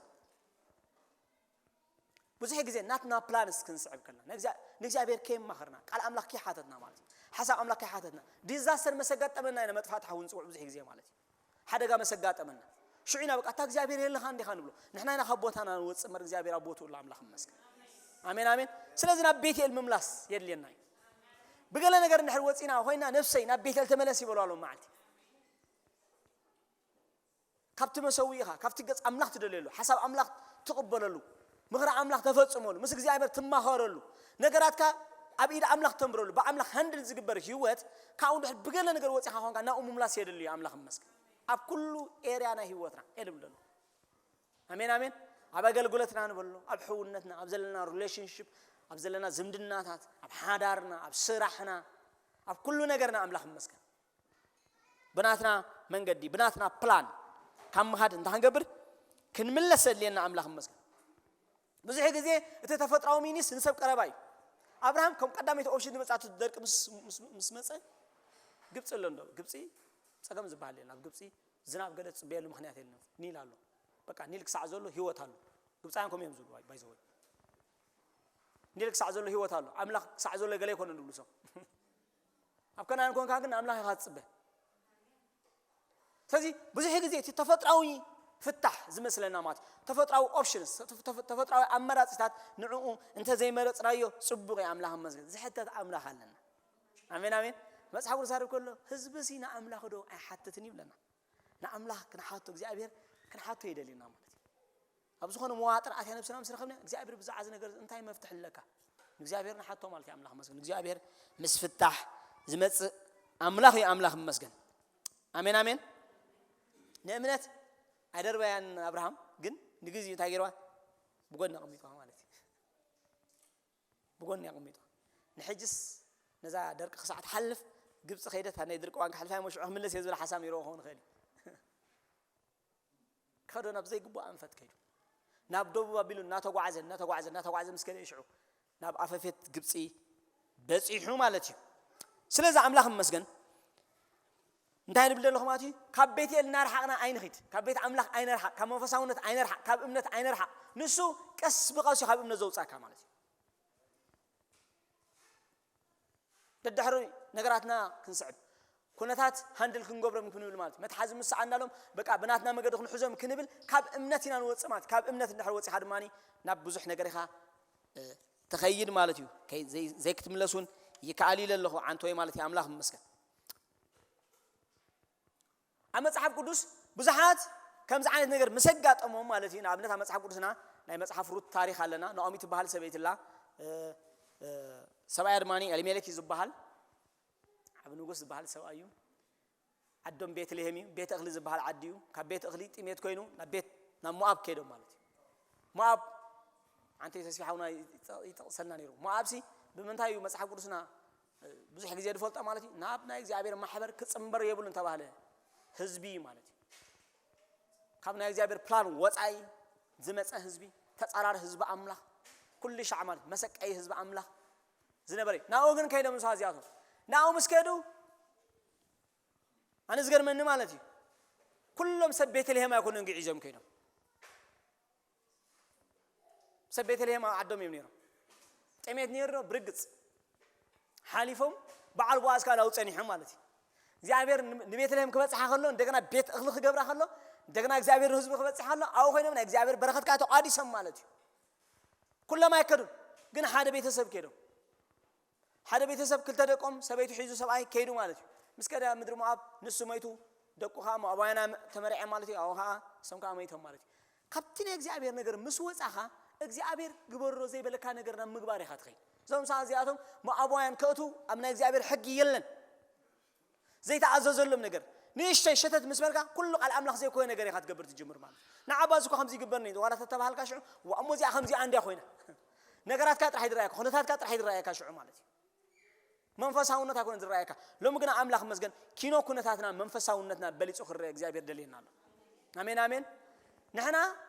ብዙሕ ግዜ ናትና ፕላንስ ክንስዕብ ከለና ንእግዚኣ-፣ ንእግዚኣብሔር ከየማኸርና ቃል ኣምላኽ ከይሓተትና ማለት እዩ። ሓሳብ ኣምላኽ ከይሓተትና ዲዛስተር መሰጋጠመና ኢና መጥፋእቲ ሓዊ ንጽውዕ ብዙሕ ግዜ ማለት እዩ። ሓደጋ መሰጋጠመና ሽዑ ኢና በቃ እታ እግዚኣብሔር የለኻ እንዲኻ ንብሎ። ንሕና ኢና ካብ ቦታና ንወጽእ እምበር እግዚኣብሔር ኣብ ቦትኡ ኣሎ። ኣምላኽ ይመስገን። ኣሜን፣ ኣሜን። ስለዚ ናብ ቤቴል ምምላስ የድልየና እዩ። ብገለ ነገር እንድሕር ወጺና ኮይና ነፍሰይ ናብ ቤቴል ተመለስ ይበሉ ኣለዉ መዓልቲ። ካብቲ መሰዊእኻ፣ ካብቲ ገጽ ኣምላኽ ትደልየሉ፣ ሓሳብ ኣምላኽ ትቕበለሉ፣ ምኽሪ ኣምላኽ ተፈጽመሉ፣ ምስ እግዚኣብሔር ትማኸረሉ፣ ነገራትካ ኣብ ኢድ ኣምላኽ ተንብረሉ፣ ብኣምላኽ ሃንድል ዝግበር ህይወት፣ ካብኡ እንድሕር ብገለ ነገር ወፂኻ ኾንካ ናብኡ ምምላስ የድሊ እዩ። ኣምላኽ ይመስገን። ኣብ ኩሉ ኤርያ ናይ ህይወትና የድሊ ኣሎ። ኣሜን ኣሜን። ኣብ ኣገልግሎትና ንበሎ፣ ኣብ ሕውነትና፣ ኣብ ዘለና ሪሌሽንሽፕ፣ ኣብ ዘለና ዝምድናታት፣ ኣብ ሓዳርና፣ ኣብ ስራሕና፣ ኣብ ኩሉ ነገርና ኣምላኽ ይመስገን። ብናትና መንገዲ፣ ብናትና ፕላን ካብ ምኻድ እንታይ ክንገብር? ክንምለስ ዘድልየና ኣምላኽ ይመስገን። ብዙሕ ግዜ እቲ ተፈጥራዊ ሚኒስ ንሰብ ቀረባ እዩ። ኣብርሃም ከም ቀዳመይቲ ኦፕሽን ዝመጻቱ ደርቂ ምስ መጸ፣ ግብፂ ኣሎ እንዶ? ግብፂ ጸገም ዝበሃል የለን። ኣብ ግብፂ ዝናብ ገለ ትፅበየሉ ምኽንያት የለን። ኒል ኣሎ። በቃ ኒል ክሳዕ ዘሎ ህይወት ኣሎ። ግብፃውያን ከምኡ እዮም ዝብሉ። ባይዘወይ ኒል ክሳዕ ዘሎ ህይወት ኣሎ፣ ኣምላኽ ክሳዕ ዘሎ ገለ ኣይኮነን ዝብሉ ሰብ። ኣብ ከነኣን ኮንካ ግን ኣምላኽ ኢኻ ትፅበ። ስለዚ ብዙሕ ግዜ እቲ ተፈጥራዊ ፍታሕ ዝመስለና ማለት ተፈጥራዊ ኦፕሽንስ፣ ተፈጥራዊ ኣመራፅታት፣ ንዕኡ እንተዘይመረፅናዮ ፅቡቕ እዩ። ኣምላኽ መስገን ዝሕተት ኣምላኽ ኣለና። ኣሜን ኣሜን። መፅሓፍ ቅዱስ ኣርብ ከሎ ህዝቢ ሲ ንኣምላኽ ዶ ኣይሓትትን ይብለና። ንኣምላኽ ክንሓቶ እግዚኣብሔር ክንሓቶ ይደልየና ማለት እዩ። ኣብ ዝኾነ መዋጥር ኣትያ ነብስና ምስ ረኸብና እግዚኣብሔር ብዛዕባ እዚ ነገር እንታይ መፍትሒ ኣለካ? ንእግዚኣብሔር ንሓቶ ማለት እዩ። ኣምላኽ መስገን እግዚኣብሔር ምስ ፍታሕ ዝመፅእ ኣምላኽ እዩ። ኣምላኽ መስገን። ኣሜን ኣሜን። ንእምነት ኣይደርበያን ኣብርሃም ግን ንግዜ እንታይ ገይርዋ? ብጎኒ ኣቐሚጥዋ ማለት እዩ። ብጎኒ ኣቐሚጥዋ። ንሕጅስ ነዛ ደርቂ ክሳዕ ትሓልፍ ግብፂ ከይደት ናይ ድርቂ ዋን ክሓልፋ እሞ ሽዑ ክምለስ እየ ዝብል ሓሳብ ነይርዎ ክኸውን ይኽእል እዩ። ከዶ ናብ ዘይግቡእ ኣንፈት ከይዱ ናብ ደቡብ ኣቢሉ እናተጓዓዘ እናተጓዓዘ እናተጓዓዘ ምስ ከደ ሽዑ ናብ ኣፈፌት ግብፂ በፂሑ ማለት እዩ። ስለዚ ኣምላኽ መስገን እንታይ ንብል ዘለኹ ማለት እዩ? ካብ ቤት ኤል እናርሓቕና ኣይንኺድ፣ ካብ ቤት ኣምላኽ ኣይነርሓቕ፣ ካብ መንፈሳውነት ኣይነርሓቕ፣ ካብ እምነት ኣይነርሓቕ። ንሱ ቀስ ብቐስ እዩ ካብ እምነት ዘውፃካ ማለት እዩ። ደድሕሪ ነገራትና ክንስዕብ ኩነታት ሃንድል ክንገብሮም ክንብል ማለት መትሓዚ ምስ ሰኣናሎም በቃ ብናትና መገዲ ክንሕዞም ክንብል ካብ እምነት ኢና ንወፅእ ማለት። ካብ እምነት እንድሕር ወፂኻ ድማ ናብ ብዙሕ ነገር ኢኻ ትኸይድ ማለት እዩ። ዘይክትምለስ እውን ይከኣል ኢለ ኣለኹ ዓንቶይ ማለት እዩ። ኣምላኽ ይመስገን። ኣብ መፅሓፍ ቅዱስ ብዙሓት ከምዚ ዓይነት ነገር ምስ ኣጋጠሞም ማለት እዩ። ንኣብነት ኣብ መፅሓፍ ቅዱስና ናይ መፅሓፍ ሩት ታሪክ ኣለና። ናኦሚ ትበሃል ሰበይቲ ኣላ። ሰብኣያ ድማ ኤሊሜሌክ እዩ ዝበሃል። ዓብ ንጉስ ዝበሃል ሰብኣይ እዩ። ዓዶም ቤትልሄም እዩ። ቤት እኽሊ ዝበሃል ዓዲ እዩ። ካብ ቤት እኽሊ ጥሜት ኮይኑ ናብ ቤት ናብ ሞኣብ ከይዶም ማለት እዩ። ሞኣብ ዓንተ ተስፊ ሓውና ይጠቕሰልና ነይሩ። ሞኣብ ሲ ብምንታይ እዩ መፅሓፍ ቅዱስና ብዙሕ ግዜ ዝፈልጦ ማለት እዩ? ናብ ናይ እግዚኣብሔር ማሕበር ክፅምበር የብሉን ተባህለ ህዝቢ ማለት እዩ። ካብ ናይ እግዚኣብሔር ፕላን ወፃኢ ዝመፀ ህዝቢ፣ ተፃራሪ ህዝቢ ኣምላኽ፣ ኩሉ ሻዕ ማለት መሰቀይ ህዝቢ ኣምላኽ ዝነበረ እዩ። ናብኡ ግን ከይዶም ንሳ እዚኣቶም ናብኡ ምስ ከዱ ኣነ ዝገርመኒ ማለት እዩ ኩሎም ሰብ ቤተልሔም ኣይኮኑን ግዒዞም ከይዶም። ሰብ ቤተልሔም ኣብ ዓዶም እዮም ነይሮም። ጥሜት ነይሩ ዶ? ብርግፅ ሓሊፎም በዓል ቦኣዝ ካላው ፀኒሖም ማለት እዩ። እግዚኣብሔር ንቤተልሔም ክበፅሓ ከሎ እንደገና ቤት እኽሊ ክገብራ ከሎ እንደገና እግዚኣብሔር ንህዝቡ ክበፅሓ ከሎ ኣብኡ ኮይኖም ናይ እግዚኣብሔር በረኸት ከዓ ተቋዲሶም ማለት እዩ። ኩሎም ኣይከዱን ግን ሓደ ቤተሰብ ከይዶም። ሓደ ቤተሰብ ክልተ ደቆም ሰበይቱ ሒዙ ሰብኣይ ከይዱ ማለት እዩ። ምስ ከደ ኣብ ምድሪ ሞኣብ ንሱ መይቱ ደቁ ከዓ ሞኣባውያን ተመርዐ ማለት እዩ። ኣብኡ ከዓ እሶም ከዓ መይቶም ማለት እዩ። ካብቲ ናይ እግዚኣብሔር ነገር ምስ ወፃኻ እግዚኣብሔር ግበሮ ዘይበለካ ነገር ናብ ምግባር ኢኻ ትኸይድ። እዞም ሰዓት እዚኣቶም ሞኣባውያን ከእቱ ኣብ ናይ እግዚኣብሔር ሕጊ የለን። ዘይተኣዘዘሎም ነገር ንእሽተይ ሸተት ምስ በልካ ኩሉ ቃል ኣምላኽ ዘይኮነ ነገር ኢኻ ትገብር ትጅምር ማለት እዩ። ንዓባዚ እኮ ከምዚ ይግበርኒ ዋላ ተተባሃልካ ሽዑ እሞ እዚኣ ከምዚኣ እንዲያ ኮይና ነገራትካ ጥራሕ ይድረኣየካ ኩነታትካ ጥራሕ ይድረኣየካ ሽዑ ማለት እዩ። መንፈሳውነት ኣይኮነ ዝረኣየካ። ሎሚ ግና ኣምላኽ መስገን ኪኖ ኩነታትና መንፈሳውነትና በሊፁ ክረአ እግዚኣብሔር ደልየና ኣሎ። ኣሜን ኣሜን። ንሕና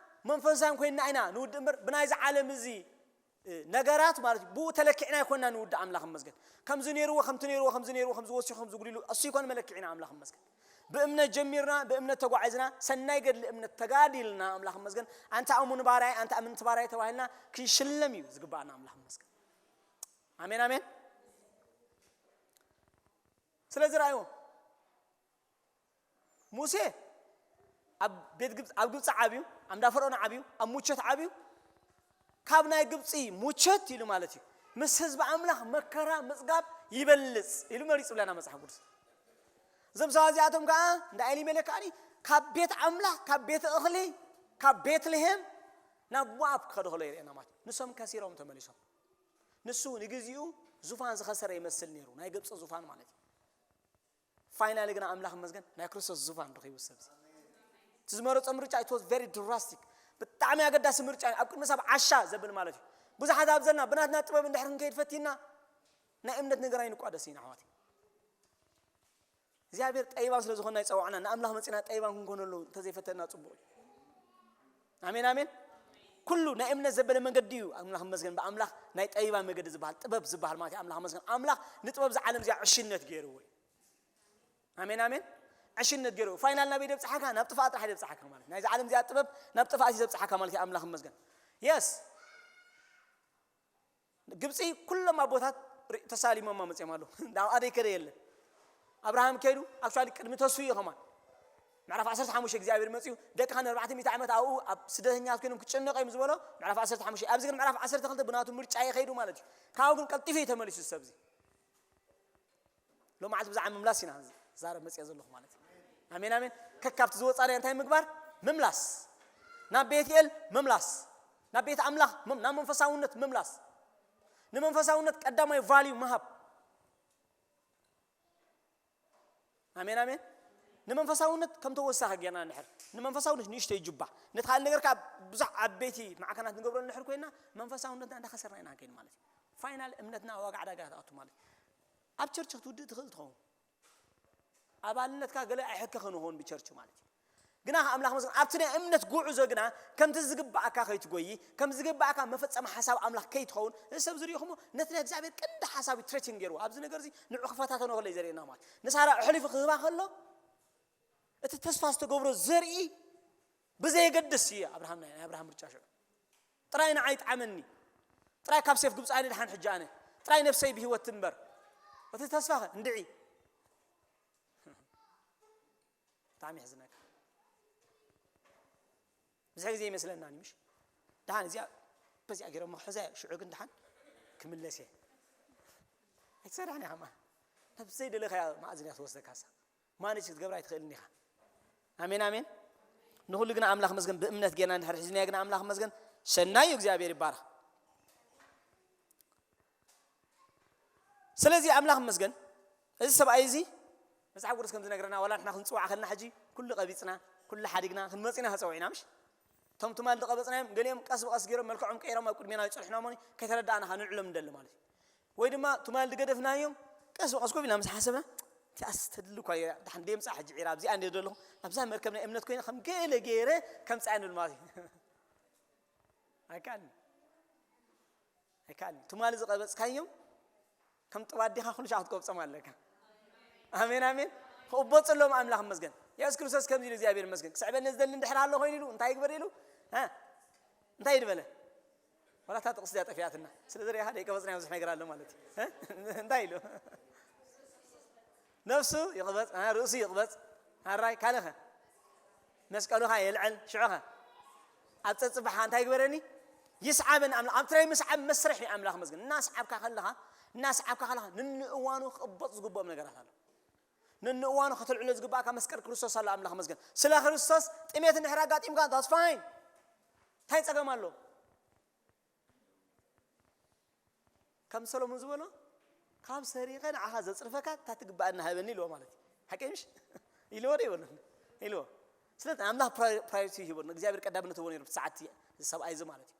መንፈሳውያን ኮይንና ኢና ንውድእ እምበር ብናይዚ ዓለም እዚ ነገራት ማለት እዩ ብኡ ተለኪዕና ኣይኮንና ንውድእ ኣምላኽ መስገን። ከምዚ ነይርዎ ከምቲ ነይርዎ ከምዚ ነይርዎ ከምዚ ወሲኹ ከምዚ ጉዲሉ እሱ ይኮን መለክዒና ኣምላኽ መስገን። ብእምነት ጀሚርና ብእምነት ተጓዒዝና ሰናይ ገድሊ እምነት ተጋዲልና ኣምላኽ መስገን። ኣንታ እሙን ባርያይ ኣንታ ኣምንቲ ባርያይ ተባሂልና ክንሽለም እዩ ዝግባኣና ኣምላኽ መስገን። ኣሜን ኣሜን። ስለዚ ረኣይዎ ሙሴ ኣብ ቤት ግብፂ ኣብ ግብፂ ዓብዩ ኣብ እንዳ ፈርዖን ዓብዩ ኣብ ሙቸት ዓብዩ ካብ ናይ ግብፂ ሙቸት ኢሉ ማለት እዩ ምስ ህዝቢ ኣምላኽ መከራ ምፅጋብ ይበልፅ ኢሉ መሪፁ ብለና መፅሓፍ ቅዱስ። እዞም ሰባት እዚኣቶም ከዓ እንዳ ኤሊሜሌክ ከዓኒ ካብ ቤት ኣምላኽ ካብ ቤት እኽሊ ካብ ቤትልሄም ናብ ሞኣብ ክኸዱ ከሎ ይርእየና ማለት ንሶም ከሲሮም ተመሊሶም። ንሱ ንግዚኡ ዙፋን ዝኸሰረ ይመስል ነይሩ፣ ናይ ግብፂ ዙፋን ማለት እዩ። ፋይናሊ ግና ኣምላኽ መስገን ናይ ክርስቶስ ዙፋን ረኺቡ ሰብዚ። እቲ ዝመረጾ ምርጫ it was very drastic፣ ብጣዕሚ ኣገዳሲ ምርጫ እዩ። ኣብ ቅድሚ ሰብ ዓሻ ዘብል ማለት እዩ። ብዙሓት ኣብ ዘለና ብናትና ጥበብ እንድሕር ክንከይድ ፈቲና ናይ እምነት ነገር ኣይንቋደስ ኢና ኣሕዋት። እግዚኣብሔር ጠይባን ስለ ዝኾንና ይጸዋዕና፣ ንኣምላኽ መጺና ጠይባን ክንኮነሉ እንተዘይፈተና ጽቡቕ እዩ። ኣሜን ኣሜን። ኩሉ ናይ እምነት ዘበለ መንገዲ እዩ። ኣምላኽ መስገን ብኣምላኽ ናይ ጠይባ መገዲ ዝበሃል ጥበብ ዝበሃል ማለት እዩ። ኣምላኽ መስገን ኣምላኽ ንጥበብ ዝዓለም እዚኣ ዕሽነት ገይርዎ እዩ። ኣሜን ኣሜን። ዕሽነት ገይርዎ ፋይናል ናበይ ደብጽሓካ? ናብ ጥፋት ጥራሕ ደብጽሓካ ማለት ናይዚ ዓለም እዚኣ ጥበብ ናብ ጥፋት እዩ ዘብጽሓካ ማለት እዩ። ኣምላኽ መስገን የስ ግብፂ ኩሎም ኣቦታት ተሳሊሞማ መፅኦም ኣለዉ። ኣብ ኣደይ ከደ የለን። ኣብርሃም ከይዱ ኣክቹዋሊ ቅድሚ ተስፉ እዩ ከማን ምዕራፍ ዓሰርተ ሓሙሽተ እግዚኣብሔር መፅኡ ደቅኻ ንኣርባዕተ ሚእቲ ዓመት ኣብኡ ኣብ ስደተኛት ኮይኖም ክጨነቕ እዮም ዝበሎ ምዕራፍ ዓሰርተ ሓሙሽተ። ኣብዚ ግን ምዕራፍ ዓሰርተ ክልተ ብናቱ ምርጫ እዩ ከይዱ ማለት እዩ። ካብኡ ግን ቀልጢፉ እዩ ተመሊሱ ሰብዚ። ሎማዓንቲ ብዛዕባ ምምላስ ኢና ዛረብ መፅአ ዘለኹ ማለት እዩ። ኣሜን ኣሜን። ከካብቲ ዝወፃና እንታይ ምግባር? ምምላስ። ናብ ቤትኤል ምምላስ። ናብ ቤት ኣምላኽ ምም- ናብ መንፈሳውነት ምምላስ። ንመንፈሳውነት ቀዳማይ ቫልዩ ምሃብ። ኣሜን ኣሜን። ንመንፈሳውነት ከም ተወሳኺ ጌርና ንድሕር ንመንፈሳውነት ንእሽተይ ጁባ ነቲ ካልእ ነገር ከዓ ብዙሕ ዓበይቲ ማዕከናት ንገብረሉ ንድሕር ኮይና መንፈሳውነትና እንዳኸሰርና ኢና ንከይድ ማለት እዩ። ፋይናል እምነትና ዋጋ ዕዳጋ ትኣቱ ማለት እዩ። ኣብ ቸርች ክትውድእ ትኽእል ትኸውን። ኣባልነትካ ገለ ኣይሕከኽን ይኸውን ብቸርች ማለት እዩ። ግና ኣምላኽ መስገን ኣብቲ ናይ እምነት ጉዕዞ ግና ከምቲ ዝግባኣካ ከይትጎይ ከም ዝግባኣካ መፈጸሚ ሓሳብ ኣምላኽ ከይትኸውን እዚ ሰብ ዝሪኢኹሞ ነቲ ናይ እግዚኣብሔር ቀንዲ ሓሳብ እዩ ትሬቲን ገይርዎ ኣብዚ ነገር እዚ ንዑ ክፈታተኖ ከሎ እዩ ዘርእየና ማለት ንሳራ ኣሕሊፉ ክህባ ከሎ እቲ ተስፋ ዝተገብሮ ዘርኢ ብዘየገድስ እዩ ኣብርሃም ናይ ኣብርሃም ምርጫ ሽዑ ጥራይ ንዓይ ጣዕመኒ ጥራይ ካብ ሴፍ ግብፂ ኣነ ድሓን ሕጂ ኣነ ጥራይ ነፍሰይ ብህይወት ትንበር እቲ ተስፋኸ እንድዒ ብጣዕሚ ይሕዝነካ። ብዙሕ ግዜ ይመስለና ምሽ ደሓን እዚኣ በዚኣ ገይሮሞ ክሕዛ ሽዑ ግን ደሓን ክምለስ እየ ኣይትሰርሕን ኢኻ ማ ናብ ዘይደለኻያ ማእዝን እያ ትወስደካሳ ማነጅ ክትገብራ ኣይትኽእልን ኢኻ ኣሜን ኣሜን ንኩሉ ግን ኣምላኽ መስገን ብእምነት ጌና እንድሕር ሒዝናዮ ግን ኣምላኽ መስገን ሰናዩ እግዚኣብሔር ይባረኽ ስለዚ ኣምላኽ መስገን እዚ ሰብኣይ እዚ መጽሓፍ ቅዱስ ከም ዝነግረና ዋላ ንሕና ክንጽዋዕ ከልና ሕጂ ኩሉ ቀቢጽና ኩሉ ሓዲግና ክንመጽ ኢና ተጸዊዕና ምሽ እቶም ትማል ዝቐበጽናዮም ገሊኦም ቀስ ብቐስ ገይሮም መልክዖም ቀይሮም ኣብ ቅድሜና ይጸንሑና እሞ ከይተረዳእና ኸዓ ንውዕሎም ንደሊ ማለት እዩ ወይ ድማ ትማል ዝገደፍናዮም ቀስ ብቐስ ኮፍ ኢልና ምስ ሓሰብና እቲኣስ ተድሊ እኳ እያ ድሓን ደምፃ ሕጂ ዒራ ኣብዚኣ እንደ ዘለኹ ኣብዛ መርከብ ናይ እምነት ኮይነ ከም ገለ ገይረ ከምፃ ንብል ማለት እዩ ኣይከኣልን ኣይከኣልን ትማሊ ዝቐበፅካዮም ከም ጥባዲኻ ኩሉ ሻዕ ክትቆብፆም ኣለካ ኣሜን ኣሜን ክቕበፁ ኣለዎም ኣምላኽ መስገን የሱስ ክርስቶስ ከምዚ ኢሉ እግዚኣብሔር መስገን ክስዕበኒ ዝደሊ እንድሕር ኣሎ ኮይኑ ኢሉ እንታይ ይግበር ኢሉ እንታይ ይድበለ ዋላ እታ ጥቕሲ እዚኣ ጠፊኣትና ስለ ዝሪኢኻ ደይቀበፅናዮ ብዙሕ ነገር ኣሎ ማለት እዩ እንታይ ኢሉ ነፍሱ ይቕበፅ ርእሱ ይቕበፅ ኣራይ ካልኸ መስቀሉኻ የልዕል ሽዑኸ ኣብ ፀፅባሓ እንታይ ግበረኒ ይስዓበኒ ኣምላኽ ኣብቲ ናይ ምስዓብ መስርሕ እዩ ኣምላኽ መስገን እናስዓብካ ከለኻ እናስዓብካ ከለኻ ንንእዋኑ ክቕበፅ ዝግብኦም ነገራት ኣሎ ንንእዋኑ ከተልዕሎ ዝግባእካ መስቀል ክርስቶስ ኣሎ ኣምላኽ መስገን ስለ ክርስቶስ ጥሜት እንድሕር ኣጋጢምካ that's fine እንታይ ፀገም ኣሎ ከም ሰሎሞን ዝበሎ ካብ ሰሪቐ ንዓኻ ዘፅርፈካ እታ ትግባኣና ሃበኒ ኢልዎ ማለት እዩ ሓቂ ምሽ ኢልዎ ዶ ይበሎ ኢልዎ ስለዚ ኣምላኽ ፕራዮሪቲ ይሂቦ ንእግዚኣብሔር ቀዳምነት ህቦ ነይሩ ሰዓት ሰብኣይ እዚ ማለት እዩ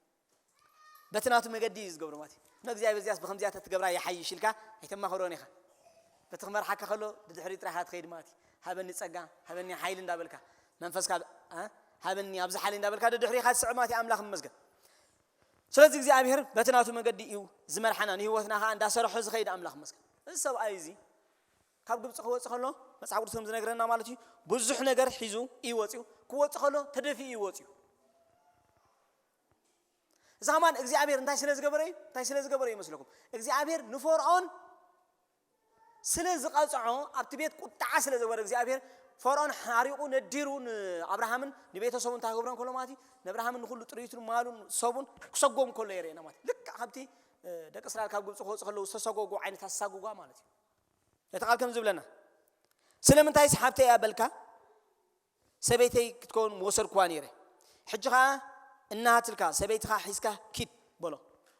በቲ ናቱ መገዲ እዩ ዝገብሮ ማለት እዩ ንእግዚኣብሔር እዚያስ ብከምዚያ ተትገብራ ይሓይሽ ኢልካ ኣይተማኸሮን ኢኻ በቲ ክመርሓካ ከሎ ብድሕሪ ጥራይካ ትኸይድ ማለት እዩ ሃበኒ ፀጋ ሃበኒ ሓይሊ እንዳበልካ መንፈስካ ሃበኒ ኣብዝሓሊ እንዳበልካ ድድሕሪኻ ትስዕብ ማለት እዩ ኣምላኽ ይመስገን ስለዚ እግዚኣብሔር በቲ ናቱ መገዲ እዩ ዝመርሓና ንህይወትና ከዓ እንዳሰርሖ ዝኸይድ ኣምላኽ መስገን እዚ ሰብኣይ እዚ ካብ ግብፂ ክወፅእ ከሎ መፅሓፍ ቅዱስ ከም ዝነግረና ማለት እዩ ብዙሕ ነገር ሒዙ እዩ ወፅኡ ክወፅእ ከሎ ተደፊኡ እዩ ወፅኡ እዚ ከማን እግዚኣብሔር እንታይ ስለ ዝገበረ እዩ እንታይ ስለ ዝገበረ እዩ መስለኩም እግዚኣብሔር ንፈርዖን ስለ ዝቐፅዖ ኣብቲ ቤት ቁጣዓ ስለ ዘወረ እግዚኣብሔር ፈርዖን ሓሪቑ ነዲሩ ንኣብርሃምን ንቤተሰቡ እንታይ ክገብሮም ከሎ ማለት እዩ ንኣብርሃምን ንኩሉ ጥሪቱን ማሉን ሰቡን ክሰጎም ከሎ የርእየና ማለት ልክዕ ካብቲ ደቂ እስራኤል ካብ ግብፂ ክወፁ ከለዉ ዝተሰጎጉ ዓይነት ኣሳጉጓ ማለት እዩ ነቲ ቃል ከም ዝብለና ስለምንታይ ሰሓብተይ ኣበልካ ሰበይተይ ክትከውን ምወሰድኩዋ ነይረ ሕጂ ኸዓ እናሃትልካ ሰበይትኻ ሒዝካ ኪድ በሎ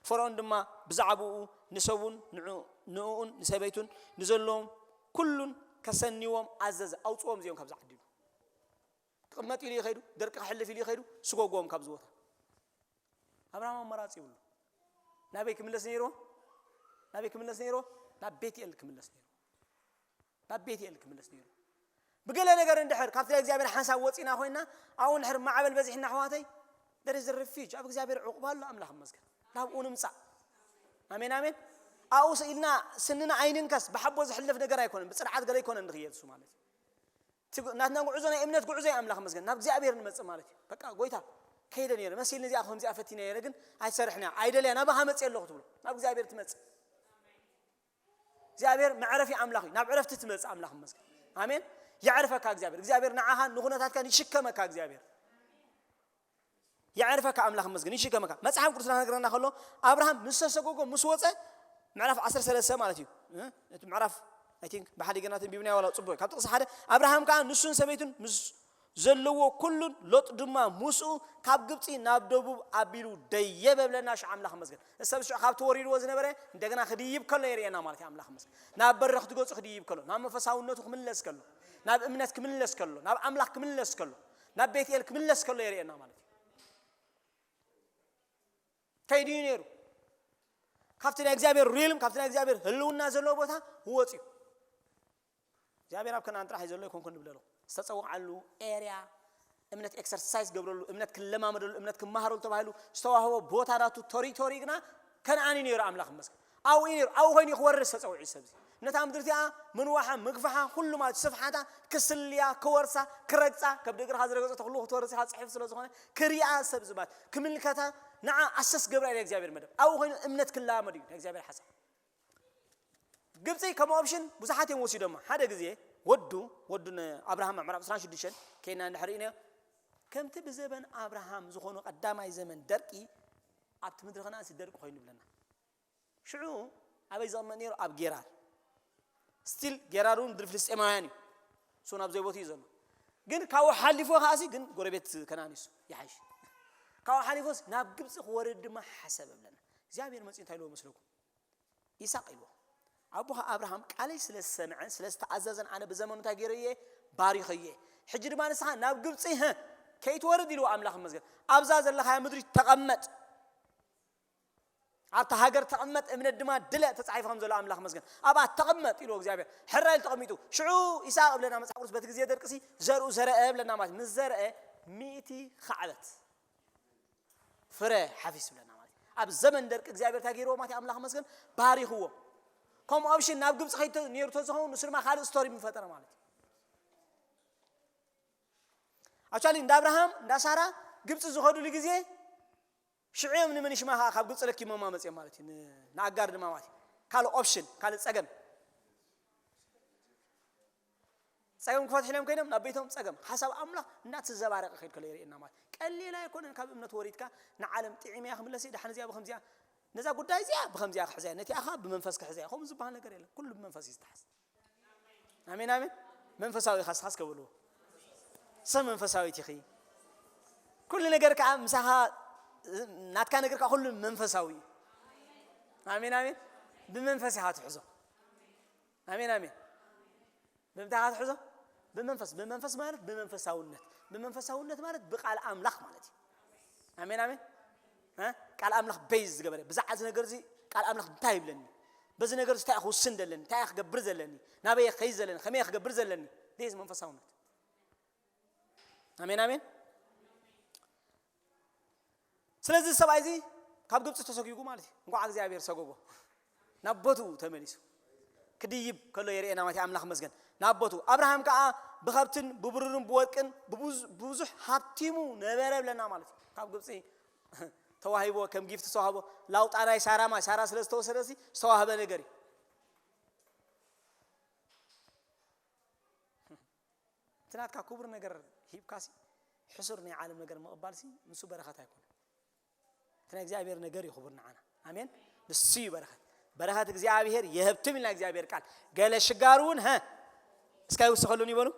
ፈርኦን ድማ ብዛዕባኡ ንሰቡን ንዑ- ንእኡን ንሰበይቱን ንዘለዎም ኩሉን ከሰንይዎም ኣዘዘ። ኣውፅዎም እዚኦም ካብዚ ዓዲ ኢሉ። ክቕመጥ ኢሉ ይኸይዱ፣ ደርቂ ክሕልፍ ኢሉ ይኸይዱ፣ ስጎግዎም ካብዚ ቦታ። ኣብርሃም ኣማራፂ ይብሉ። ናበይ ክምለስ ነይርዎ? ናበይ ክምለስ ነይርዎ? ናብ ቤትኤል ክምለስ ነይርዎ። ናብ ቤትኤል ክምለስ ነይርዎ። ብገለ ነገር እንድሕር ካብቲ ናይ እግዚኣብሔር ሓንሳብ ወፂና ኮይና ኣብኡ እንድሕር ማዕበል በዚሕና ኣሕዋተይ፣ there is a refuge። ኣብ እግዚኣብሔር ዕቑባ ኣሎ። ኣምላኽ ይመስገን። ናብኡ ንምፃእ። ኣሜን ኣሜን። ኣብኡ ኢልና ስንና ኣይንንከስ። ብሓቦ ዝሕለፍ ነገር ኣይኮነን፣ ብፅርዓት ገለ ኣይኮነን ንኽየድ እሱ ማለት እዩ። እቲ ናትና ጉዕዞ ናይ እምነት ጉዕዞ እዩ። ኣምላኽ ይመስገን። ናብ እግዚኣብሔር ንመፅእ ማለት እዩ። በቃ ጎይታ ከይደ ነይረ መሲልኒ፣ እዚኣ ከምዚኣ ፈቲነ ነይረ ግን ኣይትሰርሕን እያ፣ ኣይደልያ፣ ናባኻ መፅእ ኣለኹ ትብሎ። ናብ እግዚኣብሔር ትመፅእ። እግዚኣብሔር መዕረፊ ኣምላኽ እዩ። ናብ ዕረፍቲ ትመፅእ ኣምላኽ ይመስገን። ኣሜን። የዕርፈካ እግዚኣብሔር። እግዚኣብሔር ንዓኻን ንኹነታትካን ይሽከመካ እግዚኣብሔር። የዕርፈካ ኣምላኽ ይመስገን፣ ይሽከመካ። መጽሓፍ ቅዱስና ክነግረና ከሎ ኣብርሃም ምስ ተሰጎጎ ምስ ወፀ ምዕራፍ ዓሰርተ ሰለስተ ማለት እዩ። እ? እቲ ምዕራፍ I think ብሓደ ገና ተንቢብና ዋላ ጽቡቅ ካብ ጥቕሲ ሓደ ኣብርሃም ከዓ ንሱን ሰበይቱን ምስ ዘለዎ ኩሉን ሎጥ ድማ ምስኡ ካብ ግብፂ ናብ ደቡብ ኣቢሉ ደየበ ብለና። ሽዑ ኣምላኽ ይመስገን። ሰብ ሽዑ ካብቲ ወሪድዎ ዝነበረ እንደገና ክድይብ ከሎ የርእየና ማለት እዩ። ኣምላኽ ይመስገን። ናብ በረኽቲ ገጹ ክድይብ ከሎ፣ ናብ መንፈሳውነቱ ክምለስ ከሎ፣ ናብ እምነት ክምለስ ከሎ፣ ናብ ኣምላኽ ክምለስ ከሎ፣ ናብ ቤትኤል ክምለስ ከሎ የርእየና ማለት እዩ። ከይዱ እዩ ነይሩ። ካብቲ ናይ እግዚኣብሔር ሪልም፣ ካብቲ ናይ እግዚኣብሔር ህልውና ዘለዎ ቦታ ክወፅ እዩ። እግዚኣብሔር ኣብ ከነኣን ጥራሕ እዩ ዘሎ ይኮንኩን ንብለሉ። ዝተፀወዓሉ ኤርያ፣ እምነት ኤክሰርሳይዝ ገብረሉ፣ እምነት ክለማመደሉ፣ እምነት ክመሃረሉ ተባሂሉ ዝተዋህቦ ቦታ ናቱ ተሪቶሪ ግና ከነኣን እዩ ነይሩ። ኣምላኽ ይመስገን። ኣብኡ እዩ ነይሩ። ኣብኡ ኮይኑ እዩ ክወርስ ተፀዊዑ እዩ ሰብ እዚ። ነታ ምድሪ እቲኣ ምንዋሓ፣ ምግፋሓ፣ ኩሉ ማለት ስፍሓታ ክስልያ፣ ክወርሳ፣ ክረግፃ፣ ከብዲ እግርኻ ዝረገፀቶ ኩሉ ክትወርስ ኢኻ ፅሑፍ ስለ ዝኾነ ክሪኣ ሰብ እዚ ማለት ክምልከታ ንዓ ኣሰስ ገብራ ኢለ እግዚኣብሔር መደብ። ኣብኡ ኮይኑ እምነት ክለማመድ እዩ ናይ እግዚኣብሔር ሓሳብ። ግብፂ ከም ኦፕሽን ብዙሓት እዮም ወሲዶማ። ሓደ ግዜ ወዱ፣ ወዱ ንኣብርሃም ኣብ ምዕራፍ ዕስራን ሽዱሽተን ከይና እንድሕር ኢነ ከምቲ ብዘበን ኣብርሃም ዝኾኑ ቀዳማይ ዘመን ደርቂ ኣብቲ ምድሪ ከነኣንሲ ደርቂ ኮይኑ ይብለና። ሽዑ ኣበይ ዘቕመጥ ነይሩ? ኣብ ጌራር። ስቲል ጌራር እውን ምድሪ ፍልስጤማውያን እዩ። እሱ ናብ ዘይቦቱ እዩ ዘሎ። ግን ካብኡ ሓሊፎ ከኣሲ ግን ጎረቤት ከነኣን እዩ እሱ ይሓይሽ። ካብኡ ሓሊፎስ ናብ ግብፂ ክወርድ ድማ ሓሰበ ብለና። እግዚኣብሔር መፅኡ እንታይ ኢልዎ መስለኩም? ይስሐቅ ኢልዎ። ኣቦኻ ኣብርሃም ቃለይ ስለ ዝሰምዐን ስለ ዝተኣዘዘን ኣነ ብዘመኑ እንታይ ገይረዮ እየ? ባሪኸዮ እየ። ሕጂ ድማ ንስኻ ናብ ግብፂ፣ ህ፣ ከይትወርድ ኢልዎ ኣምላኽ ይመስገን። ኣብዛ ዘለኻያ ምድሪ ተቐመጥ። ኣብታ ሃገር ተቐመጥ፣ እምነት ድማ ድለ ተጻሒፉ ከም ዘሎ ኣምላኽ ይመስገን። ኣብኣ ተቐመጥ ኢልዎ እግዚኣብሔር። ሕራይ ኢሉ ተቐሚጡ። ሽዑ ይስሐቅ ብለና መጽሓፍ ቅዱስ በቲ ግዜ ደርቅሲ ዘርኡ ዘርአ ብለና ማለት ምስ ዘርአ ሚእቲ ካዕበት ፍረ ሓፊስ ብለና ማለት እዩ። ኣብ ዘመን ደርቂ እግዚኣብሔር እንታይ ገይርዎ ማለት እዩ? ኣምላኽ ይመስገን ባሪኽዎ። ከም ኦፕሽን ናብ ግብፂ ከይተ ነይሩ ተዝኸውን ንሱ ድማ ካልእ ስቶሪ ምፈጠረ ማለት እዩ። ኣክቹዋሊ እንዳ ኣብርሃም እንዳ ሳራ ግብፂ ዝኸዱሉ ግዜ ሽዑ እዮም ንመን ይሽማ ከዓ ካብ ግብፂ ለኪሞማ መፅኦም ማለት እዩ። ን- ንኣጋር ድማ ማለት እዩ። ካልእ ኦፕሽን፣ ካልእ ፀገም። ፀገም ክፈትሑ ኢሎም ከይዶም ናብ ቤቶም ፀገም። ሓሳብ ኣምላኽ እንዳተዘባረቐ ከይድ ከሎ የርእየና ማለት እዩ። ቀሊል ኣይኮነን። ካብ እምነት ወሪድካ ንዓለም ጥዒመያ ክምለስ እየ፣ ደሓን እዚኣ ብኸምዚኣ፣ ነዛ ጉዳይ እዚኣ ብኸምዚኣ ክሕዘያ፣ ነቲኣ ኸዓ ብመንፈስ ክሕዘያ። ከምኡ ዝበሃል ነገር የለን። ኩሉ ብመንፈስ እዩ ዝተሓዝ። ኣሜን፣ ኣሜን። መንፈሳዊ ኢኻ እስኻስ ከብልዎ። ሰብ መንፈሳዊት ኢኺ። ኩሉ ነገር ከዓ ምሳኻ፣ ናትካ ነገር ከዓ ኩሉ መንፈሳዊ እዩ። ኣሜን፣ ኣሜን። ብመንፈስ ኢኻ ትሕዞ። ኣሜን፣ ኣሜን። ብምንታይ ኢኻ ትሕዞ? ብመንፈስ። ብመንፈስ ማለት ብመንፈሳውነት። ብመንፈሳውነት ማለት ብቃል ኣምላኽ ማለት እዩ። ኣሜን፣ ኣሜን። እ? ቃል ኣምላኽ ቤዝ ዝገበረ። ብዛዕባ እዚ ነገር እዚ ቃል ኣምላኽ እንታይ ይብለኒ? በዚ ነገር እዚ እንታይ እየ ክውስን ዘለኒ? እንታይ እየ ክገብር ዘለኒ? ናበይ እየ ክኸይድ ዘለኒ? ከመይ እየ ክገብር ዘለኒ? ቤዝ መንፈሳውነት። ኣሜን፣ ኣሜን። ስለዚ እዚ ሰብኣይ እዚ ካብ ግብፂ ተሰጒጉ ማለት እዩ። እንኳዕ እግዚኣብሔር ሰጎጎ። ናብ ቦትኡ ተመሊሱ። ክድይብ ከሎ የርእየና ማለት እዩ። ኣምላኽ ይመስገን። ናብ ቦትኡ። ኣብርሃም ከዓ ብኸብትን ብብሩርን ብወርቅን ብብዙ- ብብዙሕ ሃብቲሙ ነበረ ብለና ማለት እዩ። ካብ ግብፂ ተዋሂቦ፣ ከም ጊፍት ዝተዋህቦ፣ ላውጣ ናይ ሳራ ማለት፣ ሳራ ስለ ዝተወሰደ ሲ ዝተዋህበ ነገር እዩ። እቲ ናትካ ክቡር ነገር ሂብካሲ፣ ሕሱር ናይ ዓለም ነገር ምቕባልሲ፣ ንሱ በረኸት ኣይኮነን። እቲ ናይ እግዚኣብሔር ነገር እዩ ክቡር ንዓና። ኣሜን። ንሱ እዩ በረኸት። በረኸት እግዚኣብሔር የህብትም ኢልና እግዚኣብሔር ቃል። ገለ ሽጋር እውን፣ ሀ፣ እስከ ኣይውሰኸሉን ይበሉ።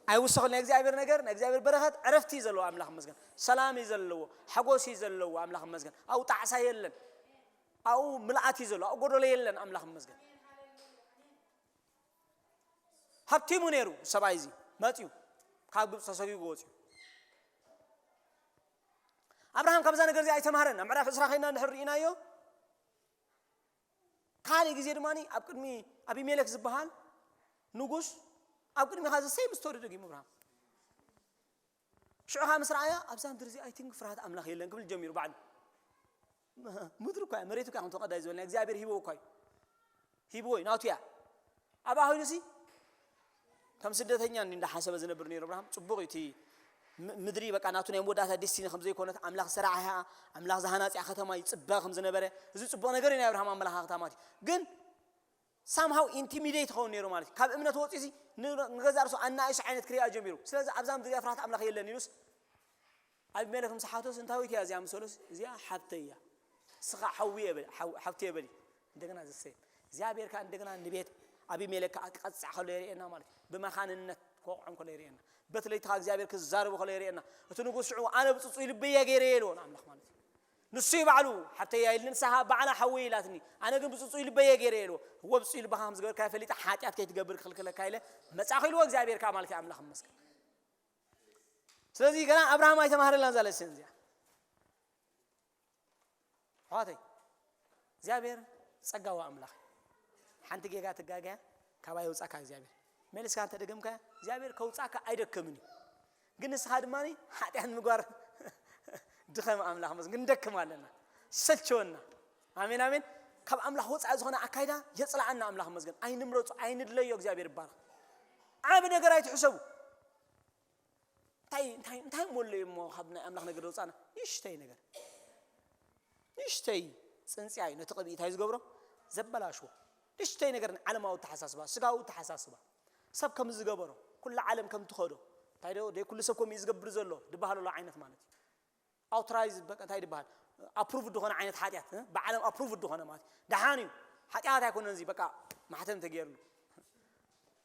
ኣይውሰኸሉ። ናይ እግዚኣብሔር ነገር፣ ናይ እግዚኣብሔር በረኸት ዕረፍቲ እዩ ዘለዎ። ኣምላኽ ይመስገን። ሰላም እዩ ዘለዎ። ሓጎስ እዩ ዘለዎ። ኣምላኽ ይመስገን። ኣብኡ ጣዕሳ የለን። ኣብኡ ምልኣት እዩ ዘሎ፣ ኣብኡ ጎደሎ የለን። ኣምላኽ ይመስገን። ሃብቲሙ ነይሩ ሰብኣይ እዚ፣ መፅዩ ካብ ግብፂ ተሰጒጉ ወፅዩ። ኣብርሃም ካብዛ ነገር እዚ ኣይተማሃረን። ኣብ ምዕራፍ ዕስራ ከይና እንድሕር ርኢናዮ፣ ካልእ ግዜ ድማ ኣብ ቅድሚ ኣቢሜሌክ ዝበሃል ንጉስ ኣብ ቅድሚኻ ዘሰይ ምስ ተወደደ እዩ ኣብርሃም። ሽዑ ኸዓ ምስ ረኣያ ኣብዛ ምድሪ እዚ ኣይ ቲንክ ፍርሃት ኣምላኽ የለን ክብል ጀሚሩ ባዕሉ። ምድሪ እኳ እያ፣ መሬት እኳ ከምቲ ቀዳይ ዝበልና እግዚኣብሔር ሂብዎ እኳ እዩ። ሂብዎ እዩ፣ ናቱ እያ። ኣብኣ ኮይኑሲ ከም ስደተኛ እንዲ እንዳሓሰበ ዝነብር ነይሩ ኣብርሃም። ጽቡቕ እዩ እቲ ም- ምድሪ በቃ ናቱ ናይ መወዳእታ ዴስቲኒ ከም ዘይኮነት፣ ኣምላኽ ዝሰራሓ ኣምላኽ ዝሃናጽያ ከተማ ይጽበ ከም ዝነበረ፣ እዚ ጽቡቕ ነገር እዩ ናይ ኣብርሃም ኣመለኻኽታ ማለት እዩ። ግን ሳምሃው ኢንቲሚዴት ይኸውን ነይሩ ማለት እዩ። ካብ እምነት ወፂሲ ንገዛእ ርሱ ኣናእሽ ዓይነት ክሪኣ ጀሚሩ። ስለዚ ኣብዛ ምድሪ እዚኣ ፍርሃት ኣምላኽ የለን ኢሉስ ኣቢሜለክ ምስ ሓቶስ እንታይ ወይት እያ እዚኣ ምስ በሎስ እዚኣ ሓብተይ እያ። ንስኻ ሓዊ የበል ሓው- ሓብቲ የበል እዩ። እንደገና ዘሰይ እግዚኣብሔር ከዓ እንደገና ንቤት ኣቢሜለክ ከዓ ክቐፅዕ ከሎ የርእየና ማለት እዩ። ብመኻንነት ክወቕዖም ከሎ የርእየና። በትለይትኻ እግዚኣብሔር ክዛረቡ ከሎ የርእየና። እቲ ንጉስ ሽዑ ኣነ ብፅፁይ ልበየ ገይረ የልዎ ንኣምላኽ ማለት እዩ። ንሱ እዩ ባዕሉ ሓብተይ እያ ኢልኒ ንስኻ ባዕላ ሓዊ ኢላትኒ ኣነ ግን ብፅፁይ ልበየ ገይረ የልዎ። እዎ ብፅፁይ ልበኻ ከም ዝገበርካ ፈሊጠ ሓጢኣት ከይትገብር ክልክለካ ኢለ መፃእኹ ኢልዎ እግዚኣብሔር ከዓ ማለት እዩ። ኣምላኽ ይመስገን። ስለዚ ገና ኣብርሃም ኣይተማህረላን እዛ ለሰን እዚኣ ኣሕዋተይ። እግዚኣብሔር ጸጋዊ ኣምላኽ እዩ። ሓንቲ ጌጋ ትጋገያ ካባይ የውጻካ እግዚኣብሔር። መሊስካ እንተ ደገምካ እግዚኣብሔር ከውጻካ ኣይደክምን እዩ። ግን ንስኻ ድማ ሓጢኣት ምግባር ድኸም ኣምላኽ መስገን ንደክም ኣለና። ይሰልቸወና። ኣሜን ኣሜን። ካብ ኣምላኽ ወጻኢ ዝኾነ ኣካይዳ የጽልኣና ኣምላኽ መስገን። ኣይንምረጾ ኣይንድለዮ እግዚኣብሔር ይባረኽ። ዓቢ ነገር ኣይትሕሰቡ። እንታይ እንታይ እንታይ ሞሎ እሞ ካብ ናይ ኣምላኽ ነገር ዘውጻና ንእሽተይ ነገር ንእሽተይ ጽንጽያ እዩ ነቲ ቅብኢ እንታይ ዝገብሮ ዘበላሽዎ። ንእሽተይ ነገር ዓለማዊ ተሓሳስባ ስጋዊ ተሓሳስባ ሰብ ከም ዝገበሮ ኩሉ ዓለም ከም ትኸዶ እንታይ ዶ ደይ ኩሉ ሰብ ከምኡ እዩ ዝገብር ዘሎ ድበሃል ኣሎ ዓይነት ማለት እዩ። ኣውትራይዝ በቃ እንታይ ድበሃል ኣፕሩቭ ዝኾነ ዓይነት ሓጢኣት እ? ብዓለም ኣፕሩቭ ዝኾነ ማለት እዩ። ደሓን እዩ ሓጢኣት ኣይኮነን እዚ በቃ ማሕተም ተገይርሉ